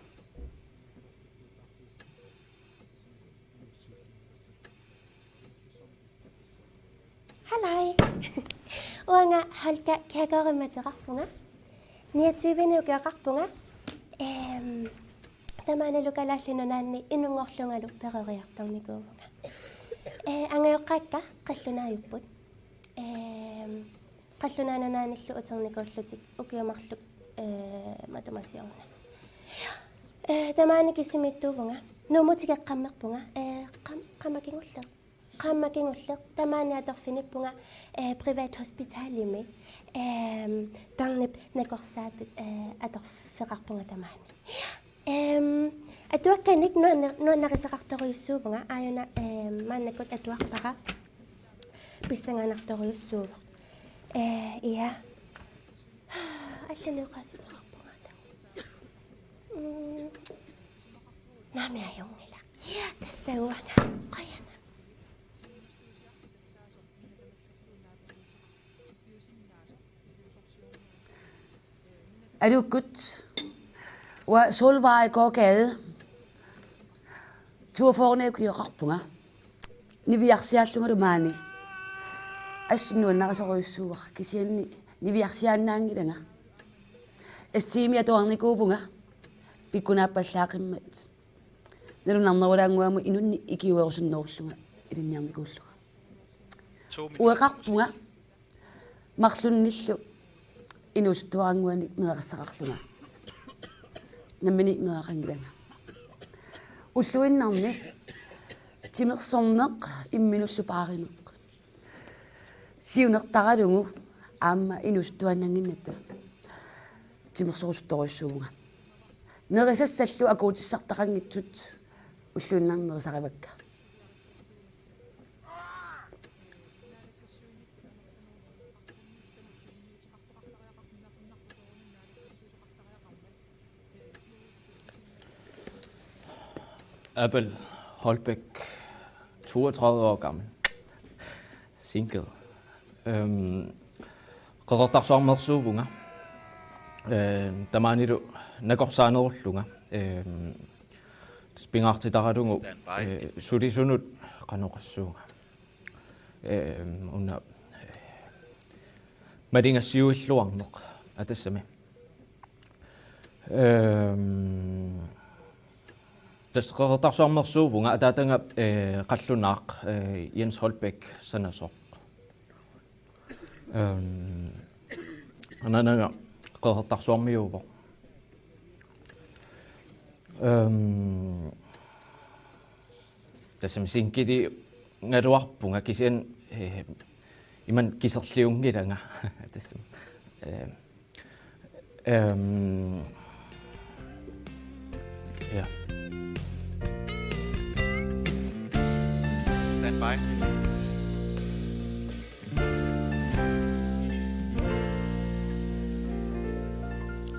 Haluu. Uanga Holka Kjærgaardimik ateqarpunga. Niogtyve ukeerarpunga. Ehm, tamaanilu Kalaallit Nunaanni inunngorlungalu peroriartornikuuvunga. Eh, angajoqqaakka qallunaajupput. Ehm, Qallunaat Nunaannillu uternikuullutik ukiut marluk, eh, matuma siorna. Eh, tamaani kisimiittuuvunga. Nuummuteqarnerpunga, eh, qam-, qaammat kingulleq. Qaammat kingulleq. Tamaani atorfinippunga, eh, privathospitalimi. Ehm, tarnip nakorsaatut, eh, atorfeqarpunga tamaani. Ehm, atuakkanik nuanna-, nuannarisaqartorujussuuvunga, aajuna, ehm, maannakkut atuarpara pissanganartorujussuuvoq. Eh, ja. Allanik oqaasissaqarpunga taanna. Mm. Naamik, ajunngilaq. Ja, tassa uanga. Qujanaq. Aluukkut, uanga Solvejgårdsgade, toogfyrre ukeerarpunga. Niviarsiaallungalu maani. Assut nuannarisorujussuuara, kisianni niviarsiaannaanngilanga. Estimia atuarnikuuvunga, pikkunaappallaaqqimmat. Nalunarnerulaannguamut inunnik ikiuerusunnerullunga ilinniarnikuullunga. Ueqarpunga marlunnillu inuusuttuaraannguanik meeraqassaqarlunga. Nammineq meeraqanngilanga. Ulluinnarni timersorneq imminullu paarineq. Siunertaralugu aamma inuusuttuaannannginnatta timersorusuttorujussuuvunga. Nerisassallu akuutissartaqanngitsut ulluinnarni nerisarivakka. Abel Holbæk, toogtredive år gammel. Single. Øhm, Qeqertarsuarmeersuuvunga. Øhm, tamaanilu nakorsaanerullunga. Øhm, pingaartitaralugu, øh, sulisunut qanoq oqassuunga. Øhm, una, øh, malingassiuilluarneq. Atassami. Ehm, tassa Qeqertarsuarmersuuvunga, ataataga, eh, qallunaaq, eh, Jens Holbæk sanasoq. Ehm, anaanaga Qeqertarsuarmiuuvoq. Ehm, tassami singiligaluarpunga kisianni, eh, imannak kiserliunngilanga. Tassami. Eh, ehm, ja. Stand by.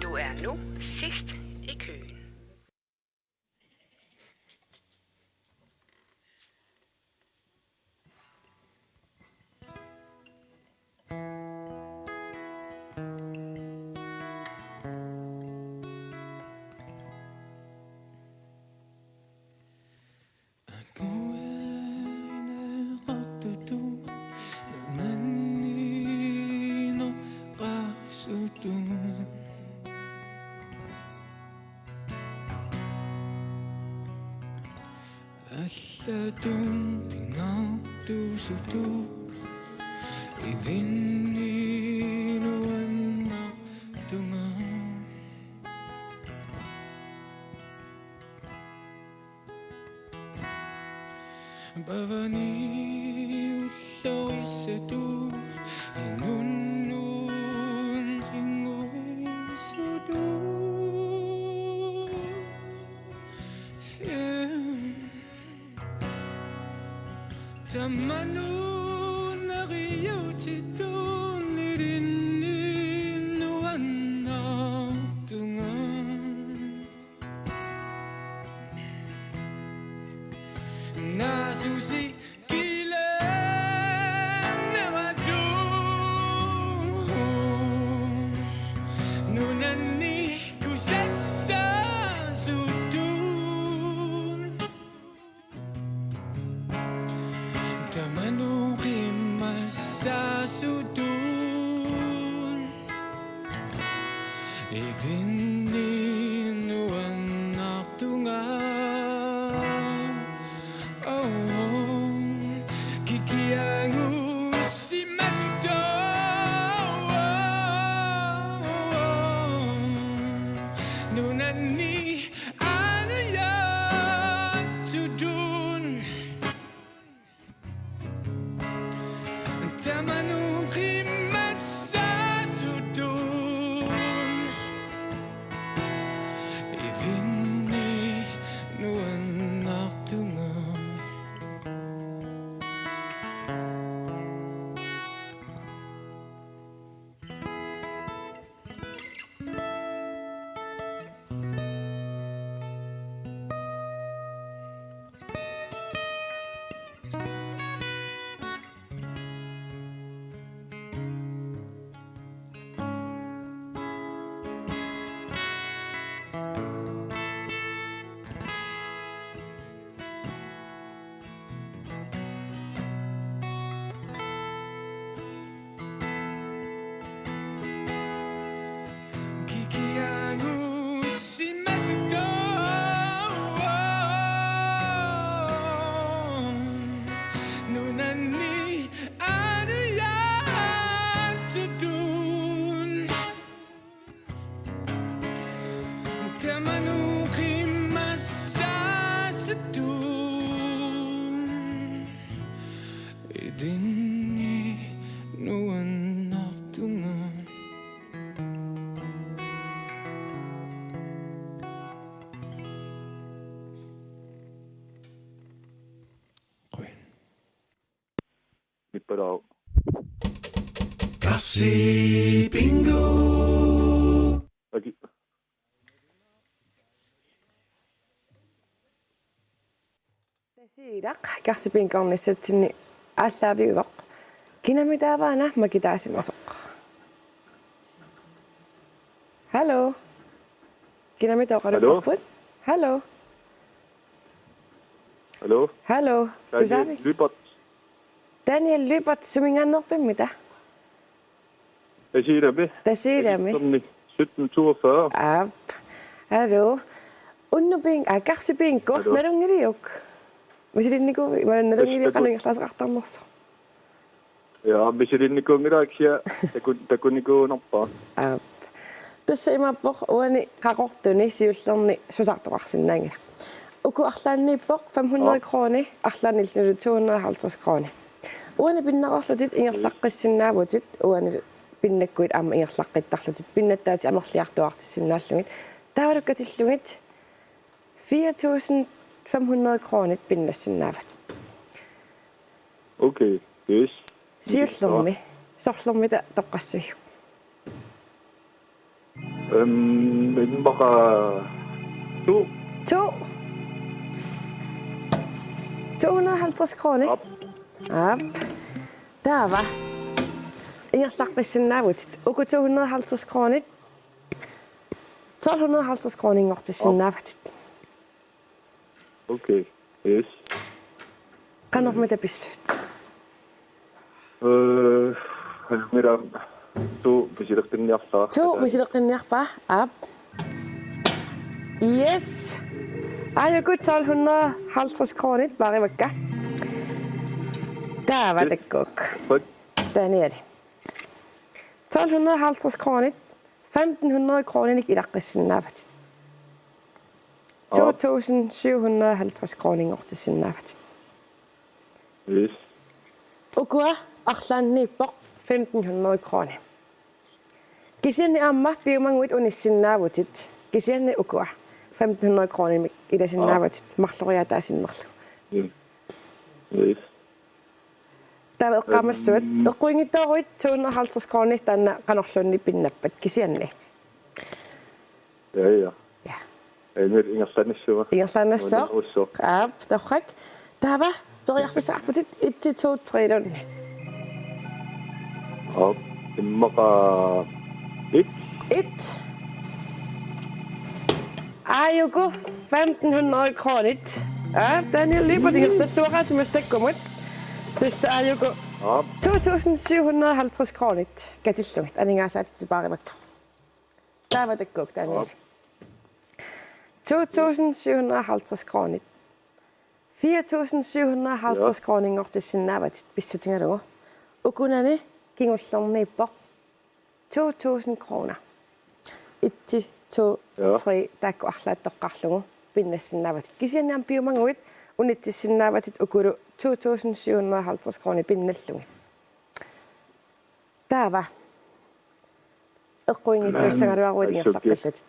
Du er nu sidst i køen. Allatut pingaartusutut ilinni nuannertunga. Pavani ullorissatut inunnut qinguisutut. Tamanut neriuutitut ilinni nuannertunga. Naasusi kilaanneratut nunanni kusassaasutut. Tamanut qimmassaasutut ilinni nuannertunga. Oh, kikiagussimasutut nunanni aaniatsutut. Tamanut qimmassaasutut ilinni nuannertunga. Kikiagussimasutut nunanni aaniatsutut. Tamanut qimmassaasutut ilinni nuannertunga. Qujan. Nipperaq. Karsi Bingo. Aki. Tasiilaq Karsi Bingo-ornissatsinni aallaaviuvoq. Kinami taava una makitaasimasoq? Hallo. Kinami oqalupparput? Hallo. Hallo. Hallo. Daniel Lyberth. Daniel Lyberth, suminngaanneerpimmi taava? Tasiilami. Tasiilami. Sytten toogfyrre. Aap. Hallo. Unnupiin, aa, Karsi Bingo. Hallo. Nalunngiliuk? Misilinnikuuit, ima nalunngiliuk? Tassa qanoq ingerlaasaqartarnersoq? Ja, misilinnikuunngilaq kisianni takun-, takunikuunerpaaq. Aap. Tassa imaappoq uani Qaqortuni siullerni susartoqarsinnaanngilaq. Uku arlaanniippoq fem hundrede Aap. Kroner, arlaannillu to hundrede og halvtreds kroner. Uani pinnereerlutit ingerlaqqissinnaavutit, uani pinnakkuit aamma ingerlaqqittarlutit, pinnattaatit amerliartuaartissinnaallugit. Taavalu katillugit fire tusind fem hundrede kroner pinnassinnaavatit. Okay, yes. Siullermi, sorlermita toqqassaviuk? Øhm, immaqa to. To. To hundrede og halvtreds kroner. Aap. Aap. Taava. Ingerlaqqissinnaavutit. Uku to hundrede og halvtreds kroner. Tolv hundrede og halvtreds kroner inngortissinnaavatit. Okay. Yes. Qanormita pissut? Øh, mira, to misileqqinniarpara. To misileqqinniarpara, aap. Yes. Aajuku tolv hundrede og halvtreds kroner paarivakka. Taava takkuk. Yes. Daniel. Tolv hundrede og halvtreds kroner. Femten hundrede kroner ilaqqissinnaavat. Aap. To tusind syv hundrede og halvtreds kroner inngortissinnaavatit. Yes. Ukua arlaanniippoq femten hundrede kroner. Kisianni aamma piumaguit unissinnaavutit. Kisianni ukua femten hundrede kroner ilasinnaavatit. Aap. Marloriaataa sinnerlugu. Mm. Yes. Taava eqqaamassavat. Øhm. Eqquinngitsooruit to hundrede og halvtreds kroner taanna qanorluunniit pinnappat kisianni. Ja, ja. Ja. Ej, men ingerlaannassuunga. Ingerlaannassooq. Ingerlaannassooq. Aap, torrak. Taava, periarfissaqarputit et til to tre-luunniit. Aap, immaqa et. Et. Aajuku femten hundrede kroner. Aap, Daniel Liebert ingerlalluaqaatit massakkumut. Tassa aajuku Aap. to tusind syv hundrede og halvtreds kroner. Katillugit, aningaasaatit paarivakka. Taava takkuk, Daniel. Aap. To tusind syv hundrede og halvtreds kroner. Fire tusind syv hundrede og halvtreds Ja. kroner inngortissinnaavatit pissutigalugu. Ukunani kingullerniippoq to tusind kroner. Et, to, Ja. tre, taakku arlaat toqqarlugu pinnassinnaavatit. Kisianni aamma piumaguit unitsissinnaavat ukulu to tusind syv hundrede og halvtreds kroner pinnallugit. Taava. Eqquinngitsuussagaluaruit ingerlaqqillutit.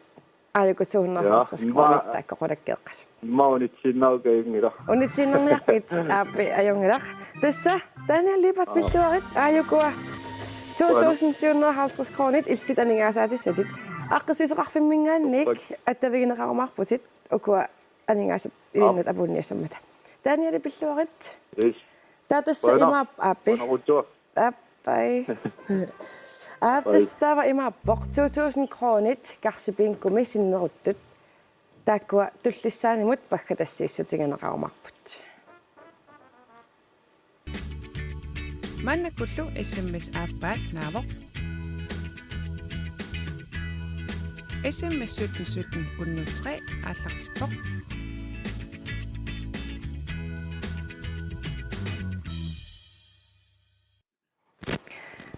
Aajuku to hundrede og halvtreds kroner taakku qulakkeeqqasut. Immaqa unitsiinnarukajunngilaq. Unitsiinnarniarpigit aappi ajunngilaq. Tassa, Daniel Liebert pilluarit, aajukua to tusind syv hundrede og halvtreds kroner illit aningaasaatissatit. Aaqqissuisoqarfimminngaanniit attavigineqarumaarputit, ukua aningaasat ilinnut apuunniassammata. Daniel pilluarit. Yes. Taava tassa imaappoq aappi. Qujanarujussuaq. Aap, baj. Aap, baj. Tassa taava imaappoq to tusind kroner Karsi Bingomi sinneruttut. Taakkua tullissaanimut paggatassiissutigineqarumaarput. Maannakkullu S M S aappaat naavoq. S M S sytten sytten hundrede tre aallartippoq.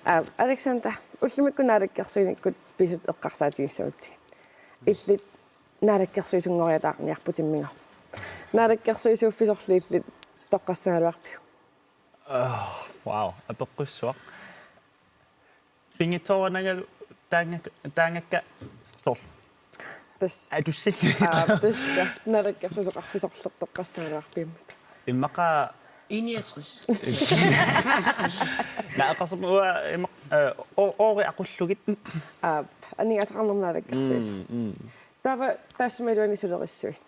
Aa, Alexander, ullumikkut naalakkersuinikkut pisut eqqarsaatigissagutsigit. Illit naalakkersuisunngoriataarniarput imminnga. Naalakkersuisuuffisorli illit toqqassagaluarpiuk? Ah, wow, apeqqussuaq. Pinngitsoorunnangalu taangak-, taangakka soorlu. Tassa. Atussallugu. Aa, tassa. Naalakkersuisoqarfik soorlu toqqassagaluarpiuk? Immaqa Enogtres. Naa, eqqarsarpunga immaqa, eh, o-, oori aqullugit. Aa, aningaasaqarnermut naalakkersuisoq. Mm, mm. Taava taassuma iluani sulerissuit?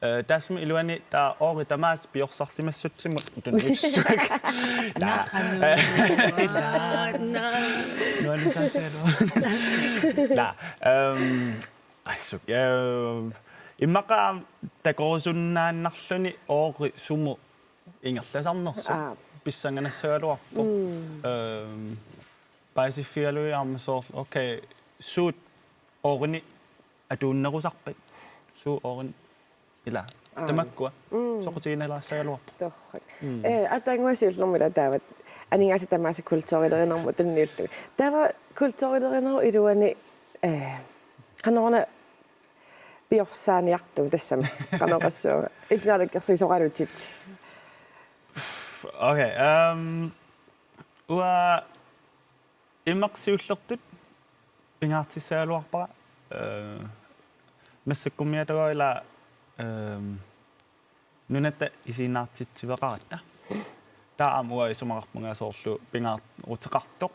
Eh, taassuma iluani taava oori tamaasa piorsarsimassutsimut tunniussavakka. Naa. Naa, naa. Nuannisaasialu. Naa, ehm, assut, ehm, immaqa takorusunnaannarluni oori sumut ingerlasarnersoq. Aa. Pissanganassagaluarpoq. Mm. Ehm, paasiffigalugit aamma soorlu, okay, suut orini atuunnerusarpat, suut orini ila. Aa. Tamakkua. Mm. Soqutiginialaassaagaluarpoq. Torrak. Mm. Eh, ataannguaq siullermik ila taava aningaasat tamaasa kulturilerinermut tunniullugit. Taava kulturilerinerup iluani, eh, qanoruna piorsaaniartugut tassami. Qanoq oqassuunga. Illit naalakkersuisoralutit. Okay, um, uanga immaqa siullertut pingaartissagaluarpara, eh, massakkummiattaaq ila, ehm, nunatta isiginnaartitsiveqaratta. Taava aamma uanga isumaqarpunga soorlu pingaaruteqartoq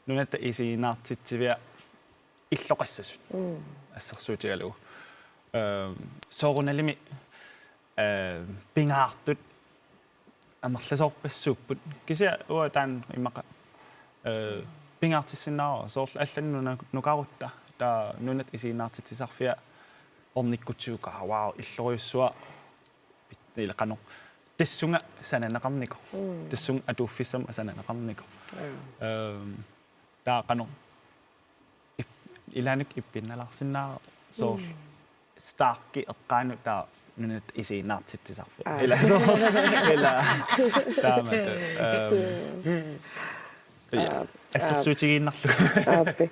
nunatta isiginnaartitsiviat illoqassasut. Mm. Assersuutigalugu. Ehm, soorunalimi, eh, pingaartut amerlasoorpassuupput. Kisianni uanga taanna immaqa, eh, pingaartissinnaavara soorlu allanik nuna-, nukarutta. Taava nunatta isiginnaartitsisarfia ornikkutsigu, wow, illorujussuaq, pit-, ila qanoq. Tassunga sananeqarnikoq. Mm. Tassunga atuuffissamik sananeqarnikoq. Mm. Ehm, taava qanoq. Ip-, ilaanni ippinnalaarsinnaavoq soorlu. Mm. Starki eqqaanut taava nunatta isiginnaartitsisarfik. Aa. Ila soorlu. Ila. Taamatut. Ehm, ja. Aa, assersuutigiinnarlugu. Aappi.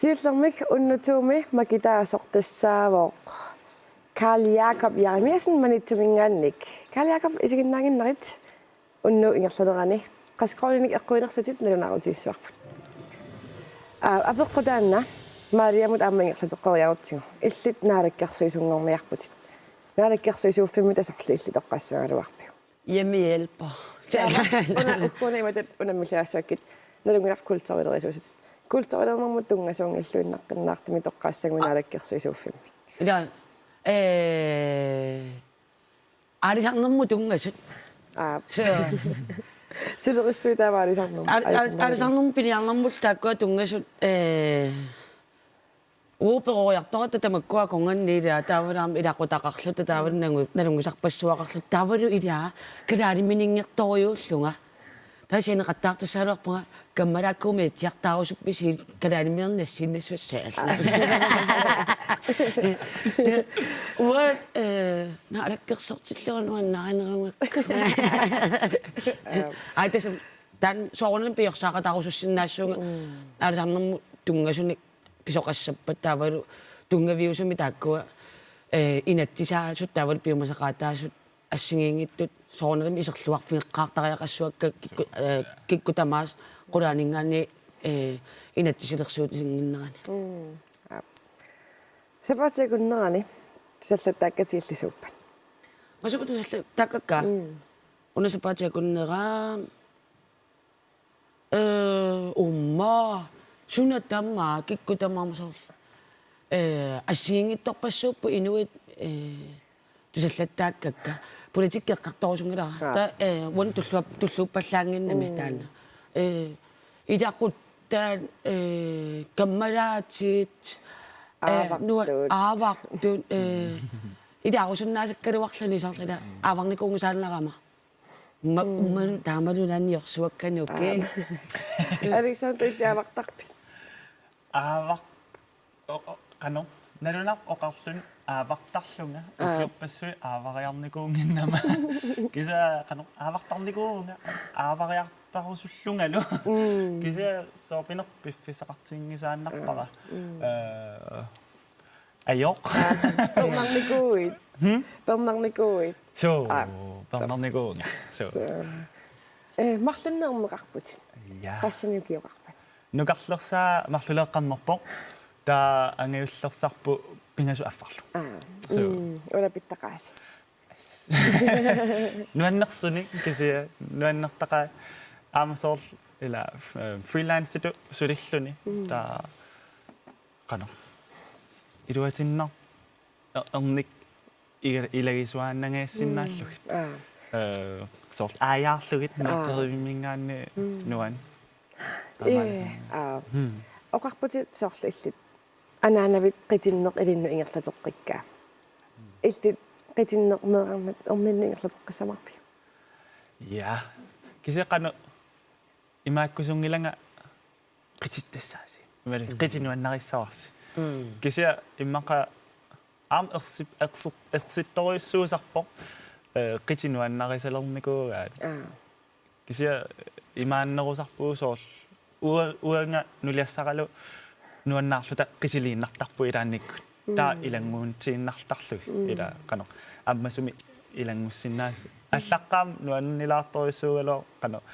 Siullermik Unnutuumi makitaasoq tassaavoq Karl Jakob Jeremiassen Maniitsuminngaanniit. Karl Jakob, isiginnaannginnarit. Unnuup ingerlanerani qassit koruuninik eqquinersutit nalunaarutigissavarput. Aa, apeqqut taanna Mariamut aamma ingerlateqqeriarutsigu. Illit naalakkersuisunngorniarputit. Naalakkersuisuuffimmita sorleq illit toqqassagaluarpiuk? Hjemmehjælper. Taava una ukkuuna imatut unammilligassavakkit nalunngilarput kulturilerisuusutit. Kulturilernermut tunngasuunngilluinnaqqinnaartumik toqqaassaguma, aa, naalakkersuisuuffimmik. Ila, eh, aalisarnermut tunngasut. Aap. So. Sulerissuit taava aalisarnermut. Aal-, aal-, aalisarnermut. Aalisarnermut piniarnermut taakkua tunngasut, eh, uagut peroriartoratta tamakkua akornanni ila taavalu aamma ilaqutaqarluta taavalu nangu-, nalunngisarpassuaqarluta taavalu ila kalaalimininngertorujuullunga. Taava sianeqattaartussagaluarpunga kammalaakkuumik etsiartaarusuppisiuk kalaaliminernik nassiinnassavassaaq. Uanga, eh, naalakkersortillunga nuannarinerugakku. Aa, tassa taanna soorunami piorsaaqataarusussinnaassuunga. Mm. Aalisarnermut tunngasunik pisoqassappat taavalu tunngaviusumik taakkua, eh, inatsisaasut taavalu piumasaqaataasut assigiinngitsut soorunalimi iserluarfigeqqaartariaqassuakka kikkut, eh, kikkut tamaasa qulaaninngaanniit, eh, inatsisilersuutiginnginnerani. Mm. Aap. Sapaatip akunnerani tusallattaakkatit illit suuppat? Massakkut tusallattaakkakka? Mm. Una sapaatip akunnera, eh, uumma, suna tamaat, kikkut tamaat soorlu. Eh, assigiinngitsorpassuupput inuit, eh, tusallattaakkakka. Politikki eqqartorusunngilara. Aap. Taava, eh, uani tulluap-, tulluuppallaannginnami, mm, taanna. Eh, ilaquttaat, eh, kammalaatit, eh, nua-, aavartut. Aavartut, eh, ilaarusunnaasakkaluarluni soorlu ila, mm, aavarnikuunngisaannarama. Ma-, mm, uummalu taamalu naanniorsuakkanuki. Aap. Alexander, illit aavartarpit? Aavar-, o-, o-, qanoq, nalunaq oqarluni aavartarlunga, aa, ukiorpassuit aavariarnikuunnginnama. Kisianni qanoq, aavartarnikuuvunga, aavariartarusullungalu. Mm. Kisianni soorpinerput piffissaqartinngisaannarpara. Aa, mm. Eh, ajoq. Aa, pernarnikuuit. Hmm? Pernarnikuuit. Suu, aa, pernarnikuuvunga. Suu. Suu. Eh, marlunnik erneqarputit. Ja. Qassinik ukioqarpat? Nukarlersaa marluleeqqammerpoq. Taava angajullersarput pingasut affarlu. Aa. Suu. Mm, ulapittaqaasi. Nuannersunik kisianni nuannertaqaaq aamma soorlu ila, eh, freelancitut sulilluni. Mm. Taava qanoq. Iluatinnarpoq er-, ernik iga-, ilagisuaannangaassinnaallugit. Mm. Aa. Eh, soorlu aajaarlugit, aa, naqerivimminngaanniit, mm, nuan. Ee, aamma aa. Hmm. Oqarputit soorlu illit anaanavit qitinneq ilinnut ingerlateqqikkaa. Illit qitinneq meerarnat erninnut ingerlateqqissavarpit? Ja. Kisianni qanoq imaakkusunngilanga qitittassaasi. Imaluunniit qiti nuannarissavarsi. Kisianni immaqa aamma ersip-, erser-, ersittorujussuusarpoq, eh, qiti nuannarisalernikuugaat. Aa. Kisianni imaannerusarpugut soorlu ua-, uanga nuliassaralu nuannaarluta qitiliinnartarpugut ilaannikkut. Taava ilannguutiinnartarlugit. Ila qanoq ammasumik ilanngussinnaasoq. Allaqqammat nuannilaartorujussuugaluarpoq qanoq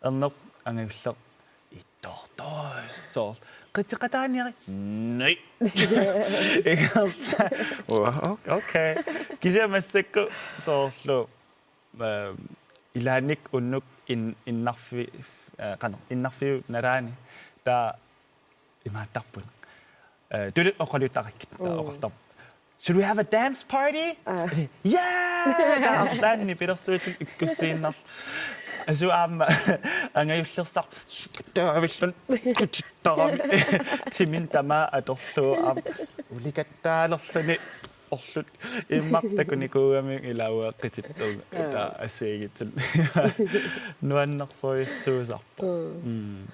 erneq angajulleq ittoortoq soorlu qiteqataaniaruk. Nej. Igersa. Wow, okay. Kisianni massakkut soorlu, eh, ilaannikkut unnuk in-, innarfi-, eh, qanoq, innarfiup nalaani taava imaattarput. Eh, tuluit oqaluuttarakkit taava oqartarput. "Should we have a dance party?" Aa. "Yeah!" Taava arlaannik nipilersuutit ikkussiinnarlugit. Asuli aamma angajullersarput. Taavillun qitittarami. Timinut tamaat atorlugu aamma. Ulikattaalerluni orlut immaqa takunikuugamik ilaa uanga qitittoq. Aa. Taava assigiinngitsunik. Nuannersorujussuusarpoq. Mm. Mm.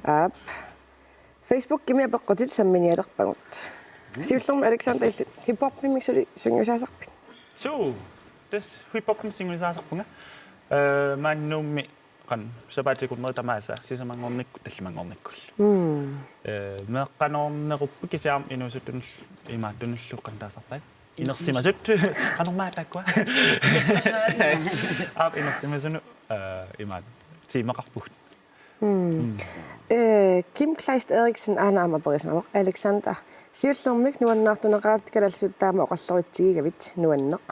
Aap. Facebookimi apeqqutit samminialerpagut. Siullermik Alexander, illit hiphopimik suli sungiusaasarpit? Suu, tassa hiphopimik sungiusaasarpunga. Eh, maani Nuummi qanoq sapaatip akunneri tamaasa sisamanngornikkut tallimanngornikkullu. Mm. Eh, meeqqanoornerupput kisianni aamma inuusuttunullu imaattunullu qanoq taasarpaat. Inersimasut. Qanormaa taakkua. Aap, inersimasunut, eh, imaat tiimeqarpugut. Mm. Eh, Kim Kleist Eriksen aana aamma aperisimavoq: Alexander, siullermik nuannaartuneqaratit kalaallisut taama oqalloritsigigavit, nuanneq.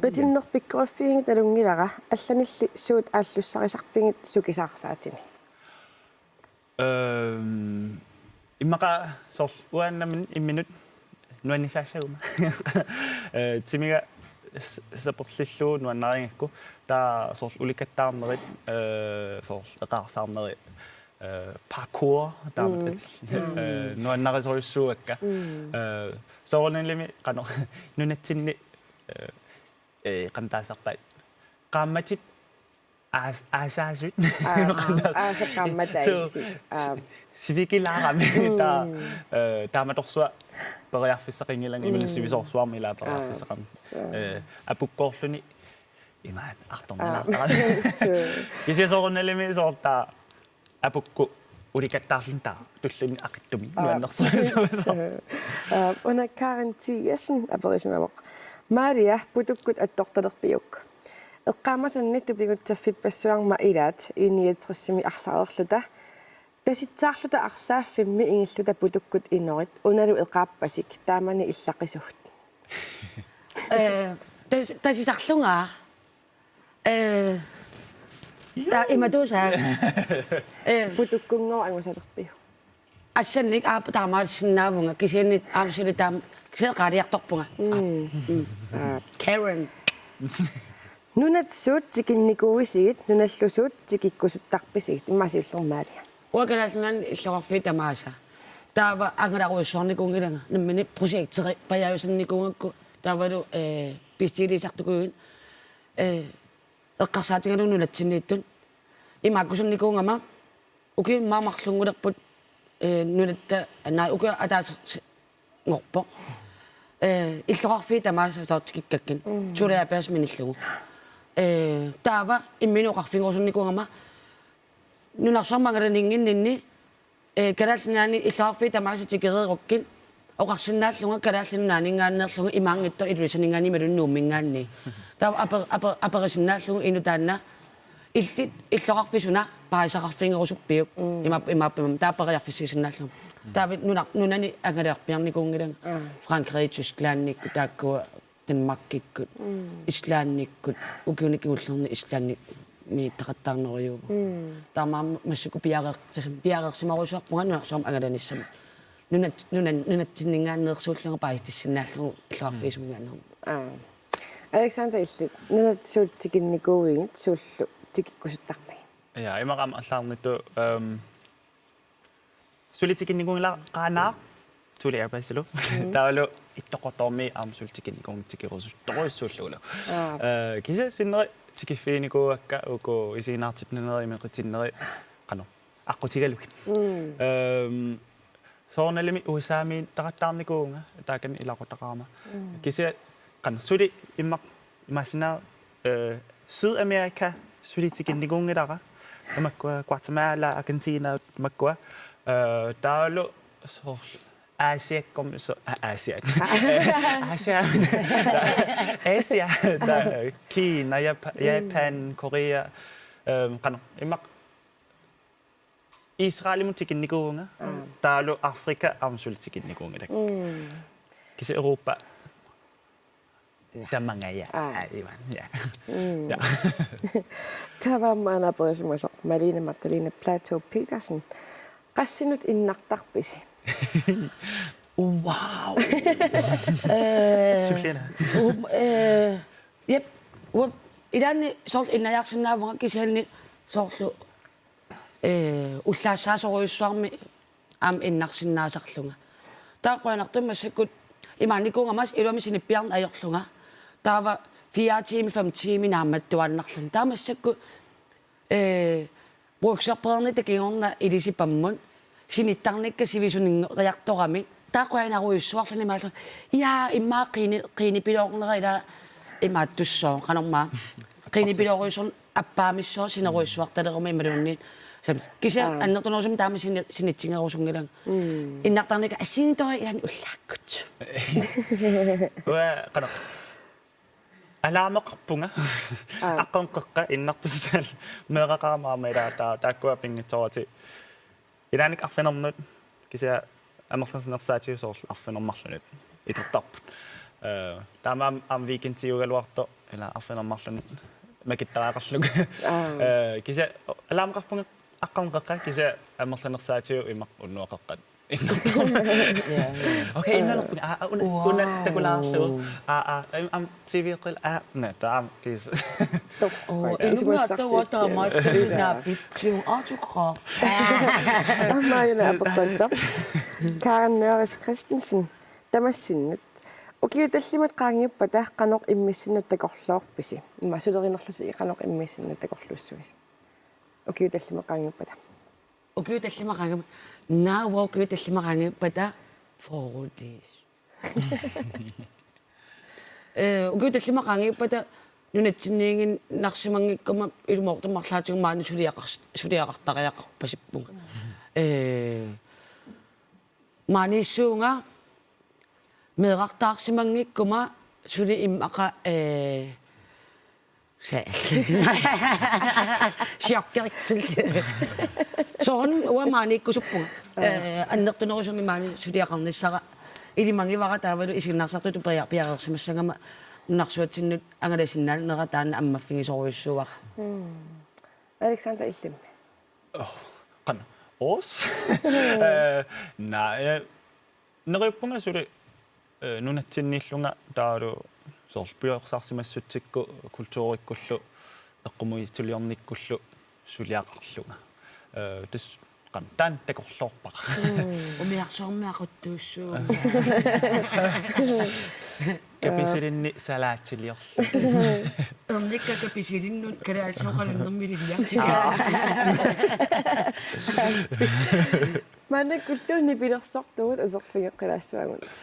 Qitinneq pikkoriffiginngitsoq nalunngilara, allanilli suut aallussarisarpigit sukisaarsaatini? Øhm, immaqa soorlu uanga nammineq imminut nuannissaassaguma. Eh, timiga s-, saperlillugu nuannaarigakku. Taava soorlu ulikattaarnerit, eh, soorlu eqaarsaarnerit, eh, parkour, taama, mm, eh, nuannarisorujussuuakka. Mm. Eh, soorunalimi qanoq nunatsinni, eh, eh, qanoq taasarpaat. Qaammatit aas-, aasaasut. Aa, aasaqaammat. So, aasut. Aa. Sivikilaarami. Mm. Taava, eh, taamatorsuaq periarfissaqinngilarput, mm, imminut sivisoorsuarmi ilaa periarfissaqarami. Aa, so. Eh, apukkoorluni imaat artornalaartarami. Aa. So. Kisianni soorunalimi soorlu taava apukku ulikattaarluni taava tulliani aqittumi, aa, nuannersorujussuusoq. Aa, una Karen T. Jessen aperisimavoq: Maria, putukkut attortalerpiuk? Eqqaamasanni tupigutsaffippassuarma ilaat I niogtresimi arsareerluta. Tasitsaarluta arsaaffimmi ingilluta putukkut inorit, unalu eqaappasik, taamani illaqisugut. Eh, tas-, tasisarlunga. Eh, ta-, imatuusaak. Eh. Putukkunngooq angusalerpiuk? Assannik aap taamaassinnaavunga, kisianni aamma suli taama, kisianni qaaliartorpunga. Mm. Mm. Aap. Karen. Nunat suut tikinnikuuisigit, nunallu suut tikikkusuttarpisigit, immaqa siullermik Maria? Uanga Kalaallit Nunaanni illoqarfiit tamaasa. Taava angalarujussuarnikuunngilanga, nammineq projekteri-, pajaasarnikuugakku, taavalu, eh, bestiilisartukujuit, eh, eqqarsaatigalugu nunatsinniittut. Imaakkusernikuugama, ukiut immaqa marlunngulerput, eh, nunatta, naa, ukiut ataaseq-, -ngorpoq. Eh, illoqarfiit tamaasa soorlu tikikkakkit. Mm. Suli aperisaq minillugu. Eh, taava imminut oqarfigerusunnikuugama nunarsuarmi angalaninnginninni, eh, Kalaallit Nunaanni illoqarfiit tamaasa tikereerukkit, oqarsinnaallunga Kalaallit Nunaanninngaanneerlunga imaanngitsoq Ilulissaningaanniit imaluunniit Nuumminngaanniit. Taava aper-, aper-, aperisinnaallugu inuk taanna: Illit illoqarfik suna paasisaqarfigerusuppiuk? Mm. Imaappoq, imaappoq, imaappoq. Taava periarfissiisinnaallunga. Taava nuna-, nunani angalaarpiarnikuunngilanga. Mm. Frankrig, Tysklandikkut, taakkua Danmarkikkut, mm, Islandikkut, ukiuni kingullerni Islandimiittaqattaarnerujuuvoq. Mm. Taamaammat massakkut piareer-, tassami piareersimarujussuarpunga nunarsuarmi angalanissamut. Nunat-, nunan-, nunatsinninngaanneersuullunga paasitissinnaallugu illoqarfiit isuminngaanneermata. Aa. Alexander Illit, nunat suut tikinnikuuigit, suullu tikikkusuttarpigit? Ja, immaqa aamma allaarnittut, ehm, suli tikinnikuunngilara, suli aappaasilu. Mm. Taavalu Ittoqqortoormiit aamma suli tikinnikuunngilara, tikerusuttorujussuullugulu. Aa. Eh, kisianni sinneri tikiffiginikuuakka uku isiginnaartitsinermi imeqititsinermi qanoq aqqutigalugit. Mm. Ehm, soorunalimi U S A-miittoqattaarnikuuvunga, taakani ilaqutaqarama. Mm. Kisianni qanoq suli immaqa imaassinnaavoq, eh, Sydamerika suli tikinnikuunngilara. Tamakkua Guatemala, Argentina, tamakkua. Eh, taavalu soorlu Asiakkum, so-, a-, Asiak. Asia. Asia. Ta-, Kina, Jap-, Japan, Korea. Ehm, qanoq immaqa Israelimut tikinnikuuvunga, mm, taavalu Afrika aamma suli tikinnikuunngilakka. Mm. Kisianni Europa. Ja. Tamangaja. Aa. Aa, ivan, ja. Mm. Ja. Taava aamma aperisimasoq Malene Magdalene Platou Petersen. Qassinut innartarpisi? Wow. Eh, sullina. Um, eh, jep, uap, ilaanni soorlu innajaarsinnaavunga kisianni soorlu eh, ullaassasorujussuarmik aamma innarsinnaasarlunga. Taava qujanartumik massakkut imaanikuugama iluamik sinippiarneq ajorlunga. Taava fire tiimi, fem tiimi naammattuaannarluni. Taava massakkut, eh, workshopeernitta kingorna ilisipammut sinittarnikka sivisuninngoriartoramik. Taava qujanarujussuarluni imaallunga. Ja, immaqa qiini-, qiinipiloornera ila imaattussooq, qanormaa. Qiinipiloorujussuarnera appaamissoq sineruissuartaleruma imaluunniit. Sam-, kisianni, aa, annertunerusumik taama sini-, sinitsingerusunngilanga. Mm. Innartarnikka assigiinngitsorpassuit ilaanni ullaakkut. Uanga, qanoq. Alaameqarpunga. Aa. Aqqaneq-qeqqa innartussaallunga meeraqarama aamma ilaa taa-, taakkua pinngitsooratik. Ilaanni arfineq-marlunut, kisianni amerlanersaatigut soorlu arfineq-marlunut itertarput. Eh, taamaammat aamma weekendiugaluartoq, ilaa arfineq-marlunut makittariaqarlunga. Aa. Eh, kisianni alaameqarpunga aqqaneq-qeqqa, kisianni amerlanersaatigut immaqa unnuap qeqqata. Ja, ja. Okay, innarpunga, aa, aa, una, wow, una takulaarlugu. Aa, aa, am, am, T V-qil, aa, næ, taama, kiis. Tok. Oo, ilumaattawaa taamaattuinnaapittium autograf. Aamma una apeqqussaaq. Karen Nørres Christensen, tamassinnut. Ukiut tallimat qaangiuppata qanoq immissinnut takorloorpisi? Immaqa sulerinerlusi qanoq immissinnut takorluussavisi? Ukiut tallimat qaangiuppata. Ukiut tallimat qaangiuppata. Naa, uanga ukiut tallimat qaangiuppata. Forudis. Eh, ukiut tallimat qaangiuppata nunatsinniiginnarsimanngikkuma ilumoortumik arlaatigut maani suliaqars-, suliaqartariaqarpasippunga. Eh, maaniissuunga meerartaarsimanngikkuma suli immaqa, eh, se-, chokkeritsil. Soorunami uanga maaniikkusuppunga. Eh, annertunerusumik maani suliaqarnissara ilimagivara taavalu isiginnaartitsisartutut pia-, piareersimassagama nunarsuatsinnut angalasinnaalernera taanna ammaffigisorujussuuara. Mm. Alexander Illimmi. Oh, qanoq. Os. Eh, naa, eh, neriuppunga suli, eh, nunatsinniillunga taavalu soorlu piorsarsimassutsikkut kulturikkullu eqqumiitsuliornikkullu suliaqarlunga. Eh, tassa qanoq taanna takorloorpara. Mm. Umiarsuarmi aquttuussuunga. Kapisilinni salaatsiliorlunga. Ernikka kapisilinnut kalaallisut oqalunnermi ilinniartigaa. Aa. Maannakkulluunniit pilersortugut uterfigeqqilaassuagut.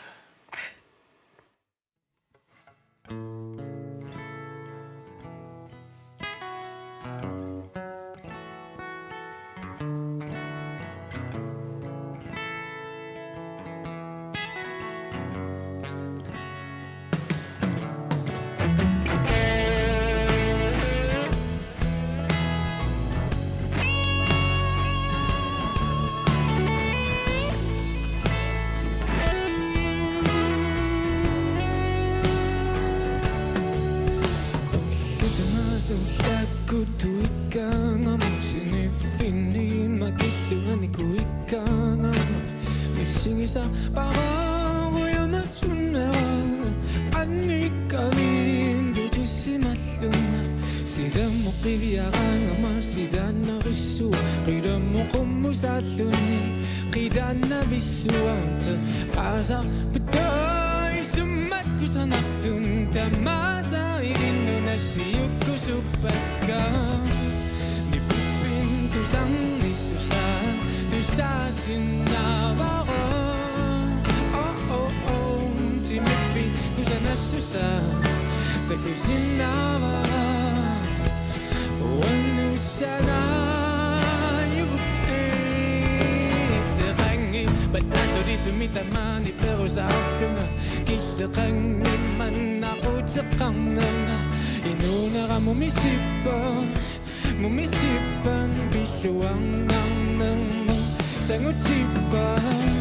Ullut tamaasa ullaakkutut ikkaangama, siniffinni makillugu anikut ikkaangama, missingisaq paararujama sunnera, annikka min Qiviaraangama silaannarissua, qilammut qummusaalluni qilaannavissuarta. Qaasarput isummat kusanartut tamaasa ilinnut nassiukkusuppakka. Nipippin tusarnissusaa tusaasinnaavara. Oh, oh, oh, timippit kusanassusaa takusinnaavara. Uannut sanaajuvutit. Killeqanngimmat atulisumik tamaani perusaarlunga, killeqanngimmat naquteqarnanga. Inuunera mumisippat, mumisippat pilluarnarnermut sangutippat.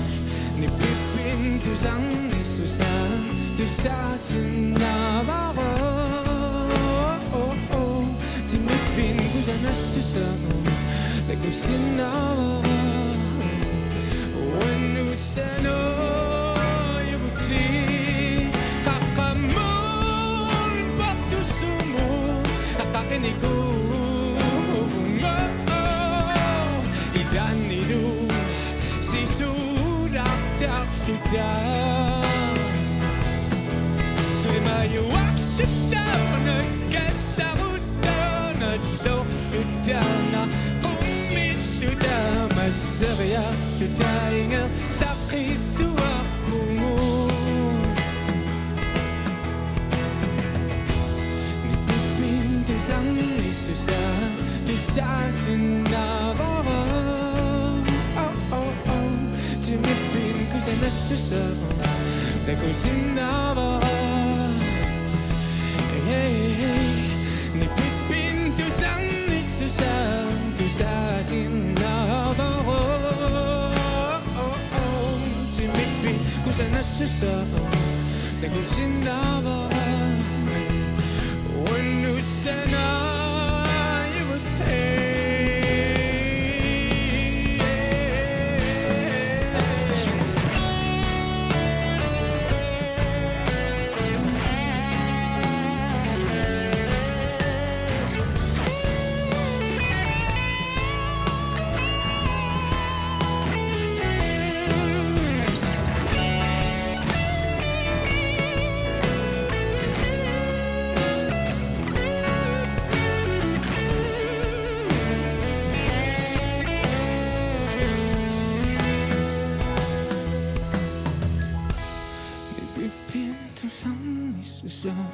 Nipippin tusarnissusaa tusaasinnaavara. Oh, oh, oh. Timippin kusanassusaa takusinnaavara. Uannut sanaajuvutit. Qaqqamut portussumut aqaqinikuuvunga. Ilaannilu sisulartarluta. Sulimajuarluta nakkallarutta nallorluta naqqummilluta masseriarluta ingerlaqqittuarpugut. Nipippin tusarnissusaa tusaasinnaavara. Oh, oh, oh. Timippin kusanassusaa takusinnaavara. Hey, hey. Nipippin tusarnissusaa tusaasinnaavara. Oh, oh, oh. Timippin kusanassusaa takusinnaavara. Uannut sanaajuvutit. Nipippin tusarnissusaa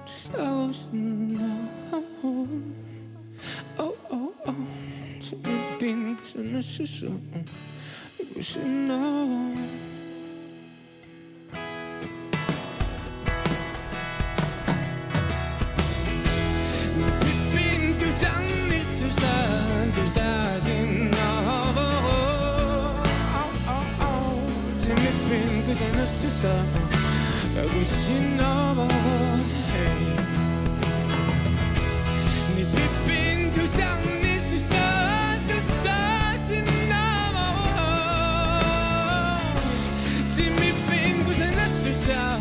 tusaasinnaavara. Oh, oh, oh. Timippin kusanassusaa takusinnaavara. Nipippin tusarnissusaa tusaasinnaavara. Au, au, au. Timippin kusanassusaa takusinnaavara. Hey. Nipippin tusarnissusaa tusaasinnaavara. Timippin kusanassusaa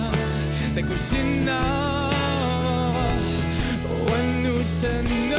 takusinnaavara. Uannut sanaajuvutit.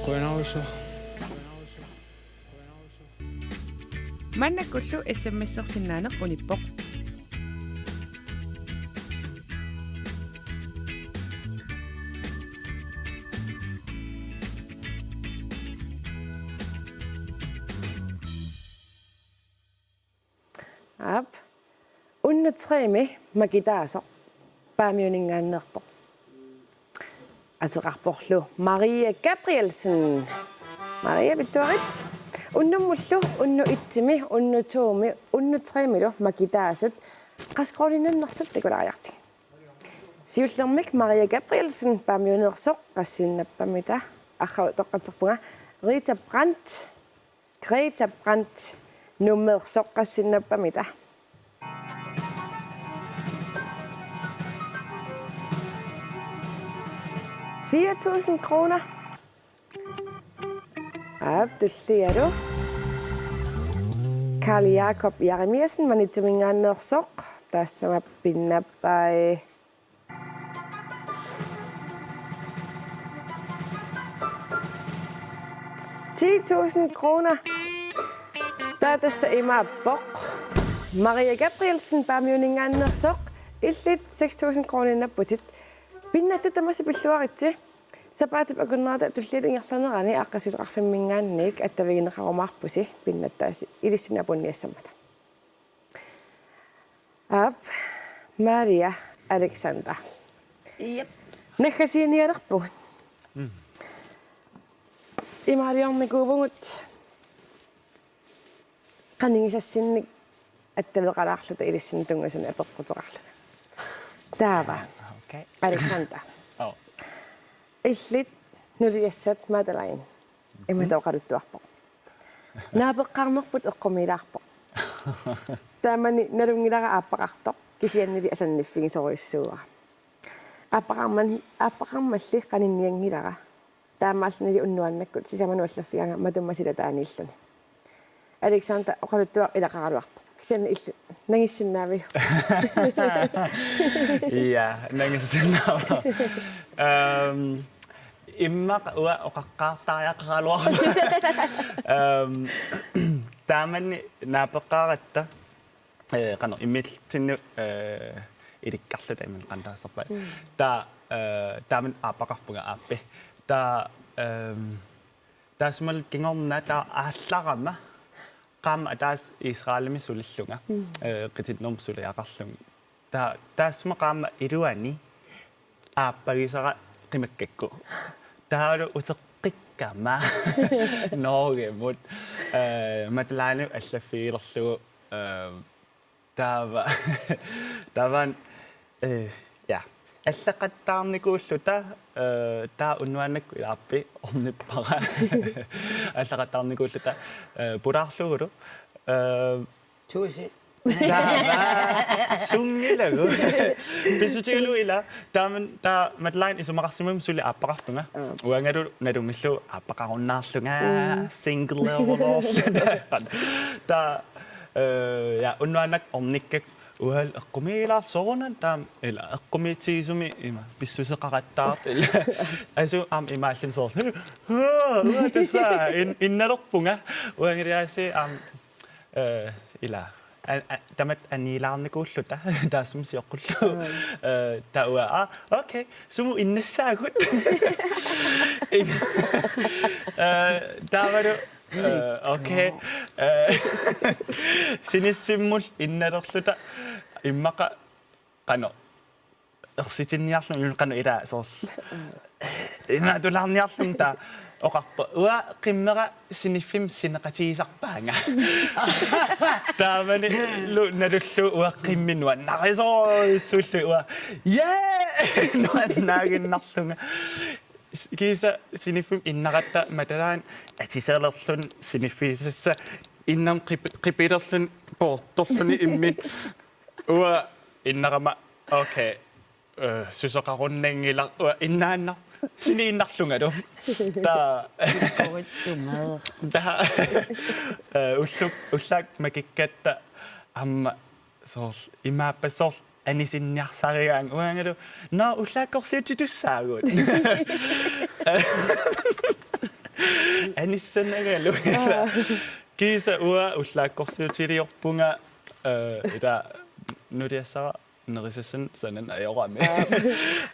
Qujanarsuaq. Maannakkullu S M S-ersinnaaneq unippoq. Aap. Unnuk tremi makitaasoq Paamiuninngaanneerpoq. Ateqarporlu Maria Gabrielsen. Maria, pilluarit. Unnummullu unnuk etsimi, unnuk tomi, unnuk tremilu makitaasut qassit koruuniinnarsut takulaariartigit. Siullermik Maria Gabrielsen Paamiuneersoq, qassinnappammita? Arraa, utoqqatserpunga. Rita Brandt, Greta Brandt Nuummeersoq, qassinnappammita? Fire tusind kroner. Aap, tullialu Karl Jakob Jeremiassen Maniitsuminngaanneersoq, taassuma pinnappai ti tusind kroner. Taava tassa imaappoq: Maria Gabrielsen Paamiuninngaanneersoq, illit seks tusind kroniinnapputit. Pinnattut tamassi pilluaritsi. Sapaatip akunnerata tulliata ingerlanerani aaqqissuuteqarfimminngaanniit attavigineqarumaarpusi pinnattaasi ilissinnut apuunniassammata. Aap, Maria, Alexander. Iap. Naggasiinialerpugut. Mm. Imaaliornikuuvugut qanigisassinnik attaveqalaarluta ilissinnut tunngasuni apeqquteqarluta. Taava. Okay. Alexander. Oh. Illit nuliassat Madeline imatut oqaluttuarpoq: Naapeqqaarnerput eqqumiilaarpoq. Taamani nalunngilara aappaqartoq, kisiannili asanniffigisorujussuuara. Aappaqarman-, aappaqarmalli qaninnianngilara. Taamaalilluni unnuaannakkut sisamanut allaffigaanga matumma silataaniilluni. Alexander oqaluttuaq ilaqaraluarpoq. Kisianni illit nangissinnaaviuk? Ja, nangissinnaavara. Ehm, immaqa uanga oqaqqaartariaqaraluarpoq. Ehm, taamani naapeqqaaratta, eh, qanoq immitsinnut, eh, ilikkarluta imaluunniit qanoq taassavara. Mm. Taava, eh, taamani aappaqarpunga aappi. Taava, ehm, taassumalu kingorna taava aallarama qaammat ataaseq Israelimi sulillunga, mm, eh, qitinnermut suliaqarlunga. Taava taassuma qaammat iluani aappagisara qimakkakku. Taavalu uteqqikkama Norgemut, eh, Madelinep allaffigilerlugu, eh, taava, taava, eh, ja. Allaqattaarnikuulluta, eh, taava unnuaannakkut ilaarpi ornippara. Allaqattaarnikuulluta, eh, pulaarlugulu. Eh, Tusi. Taava sunngilagut. Pissutigalugu ila. Taamani taava Madeline isumaqarsimagami suli aappaqarlunga. Aa. Uangalu nalunngilarput aappaqarunnaarlunga. Mm. Single level. Taava, eh, ja, unnuaannakkut ornikkakku uanga eqqumiilaarlunga soorunami taama ila eqqumiitigisumik ima pissuseqaqattaartoq ila. Assut aamma imaalluni soorlu. Uanga tassa in-, innalerpunga. Uangiliaasiit aamma, eh, ila. An-, a-, tamatta aniilaarnikuulluta taassuma sioqqullugu. Mm. Eh, taava uanga, aa, okay, sumut innassaagut. Eh, taavalu, eh, okay. Eh, siniffimmut innalerluta immaqa qanoq ersitinniarlunga qanoq ila soorlu. Imaattuulaarniarlunga taava oqarpoq: Uanga qimmera siniffimmut sineqatigisarpaanga. Taamanilu nalullugu uanga qimmit nuannarisorujussuullunga uanga. Jaa! Nuannaaginnarlunga. Kiisa siniffimmut innaratta Madeline atisalerluni siniffigisassaq innarmut qip-, qipilerluni poortorluni imminnut. Uanga innarama, okay, eh, susoqarunnanngilaq, uanga innaannaq siniinnarlungalu. Taava. Koruttumeer. Taava, eh, ulluk-, ullaakkut makikkatta aamma soorlu imaappa soorlu anisinniarsarigaanga uangalu: Nå, ullaakkorsiutitussaagut. Anissanangalu. Aa. Kiisa uanga ullaakkorsiutiliorpunga, eh, ila nuliassara nerisassanut sananut ajorami. Aa.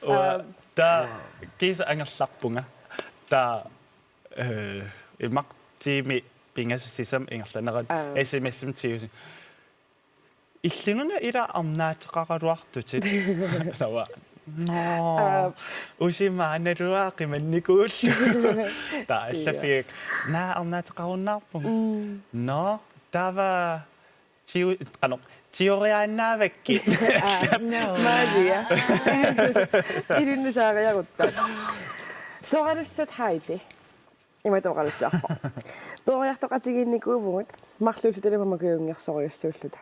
Uanga, aa, taava kiisa angerlarpunga. Taava, eh, imaq tiimi pingasut sisamat ingerlaneranni, aa, S M S-imik tigusinga: Illinuna ila arnaateqaraluartutit. Taava. Nå. Aa. Usimaanaluaa qimannikuullu. Taava allaffigaakka. Naa arnaateqarunnaarpunga. Mm. Nå, taava tiu-, qanoq, tioriaannaavakkit. Aa, nå. Maria. Ilinnut saariarutta. Soralussat Heidi. Imatut oqalussavarput. Peroriartoqatigiinnikuuvugut, marluulluta tamakujungersorujussuulluta.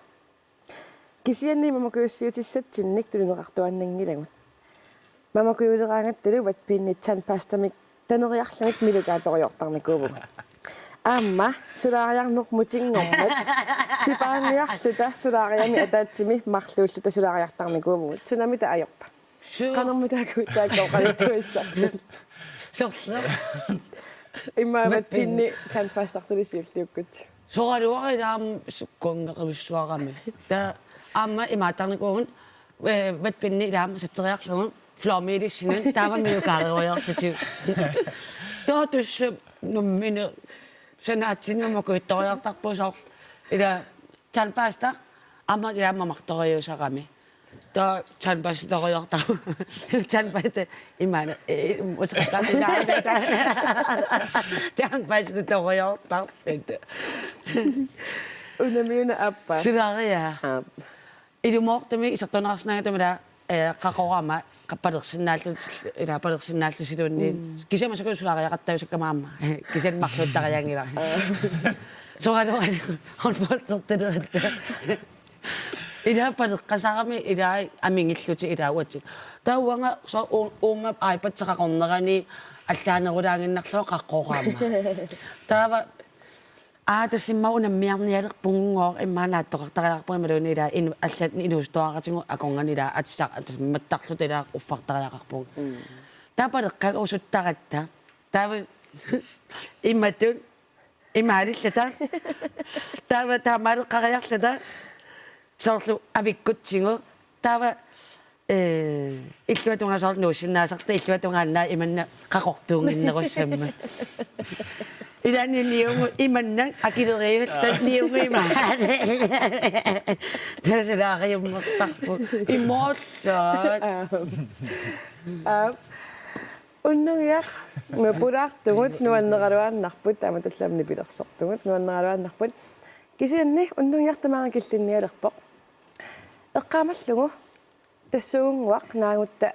Kisianni mamakujussiutissatsinnik tunineqartuaannanngilagut. Mamakujuleraangattalu vatpindit tandpastamik taneriarlugit milukaatoriartarnikuuvugut. Aamma solaariarneq mutinngormat sipaarniarluta solaariami ataatsimi marluulluta solaariartarnikuuvugut. Sunamita ajorpa? Suu. Qanormi taakku taakku oqaluttuassarput? Sorleq. Immaqa vatpindi tandpastartuli siulliukkut. Soraluarami aamma sukkunngeqivissuarami. Taava aamma imaattarnikuuvugut, eh, vatpindi ilaamma satseriarlugu flormelis sinun taava milukaarerujoortitsigu. Taava tassa nammineq sanaatsinnut mamakujuttoriartarpugut soorlu. Ila tandpasta aamma ilaamma mamartoriusarami. Taava tandpasta toriartar-, tandpasta imaana, eh, useqattaartilaarluta. Tandpasta toriartarluta. Unami una aappaa. Solaariaa. Aap. Ilumoortumik isertunaarsinnaangatta ila, eh, qaqorama qa-, palersinnaallusi-, ila palersinnaallusiluunniit. Mm. Kisianni massakkut solaariaqattaasakka aamma. Kisianni marluuttariaqanngilaq. Aa. Soraluarami håndboldertalerit. Ila paleqqasarami ila amigillutik ila uatsit. Taava uanga soorlu u-, uunga iPad-eqarnerani allaanerulaaginnarlugu qaqorama. Taava aa, tassa immaqa unammiarnialerpunngooq, immaqa naatsoqartariaqarpunga imaluunniit ila inu-, allat inuusuttuaraqatigut akornanni ila atisa-, atisarmattarluta ila uffartariaqarpunga. Mm. Taava paleqqarusuttaratta. Taava imatut imaalilluta. Taava taamaaleqqariarluta. Soorlu avikkutsigu. Taava eh, illuatungaa soorlu nuussinnaasarta illuatungaannaa imanna qaqortuunnginnerussammat. Ilaanni niugu imanna akileriarluta niugu ima. Tasulaariummertarpu. Imoollaat. Aa. Aa. Unnugiaq me pulaartugut nuanneraluaannarput, taama tullamni pilersortugut nuanneraluaannarput. Kisianni unnugiaq tamaanga killinnialerpoq. Eqqaamallugu tassuugunnguaq naagutta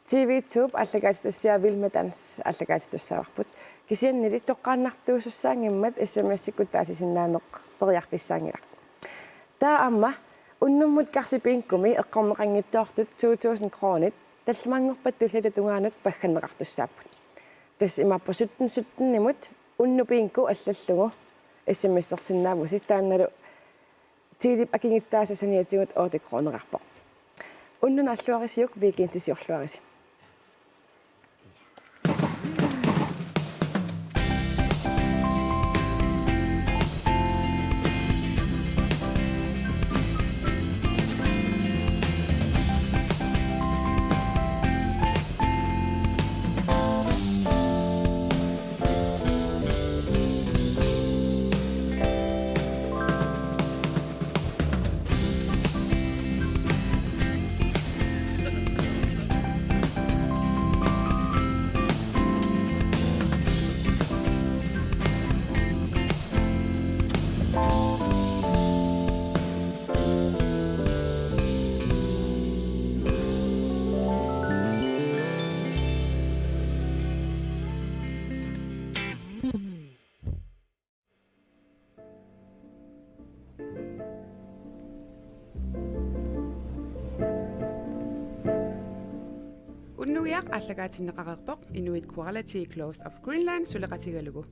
T V to-p aallakaatitassiaa Vild med Dans aallakaatitussaavarput. Kisiannili toqqaannartuusussaanngimmat S M S-ikkut taasisinnaaneq periarfissaanngilaq. Taava aamma unnummut Karsi Bingumi eqqorneqanngitsoortut to tusind kronit tallimanngorpat tulliata tungaanut pagganneqartussaapput. Tassa imaappoq sytten sytten-imut unnuk bingo allallugu S M S-ersinnaavusi, taannalu Tilip akingititaasa saniatigut otte kroneqarpoq. Unnuk naalluarisiuk, weekendisiorluarisi. Unnugiaq aallakaatinneqareerpoq Inuit Quality Clothes of Greenland suleqatigalugu.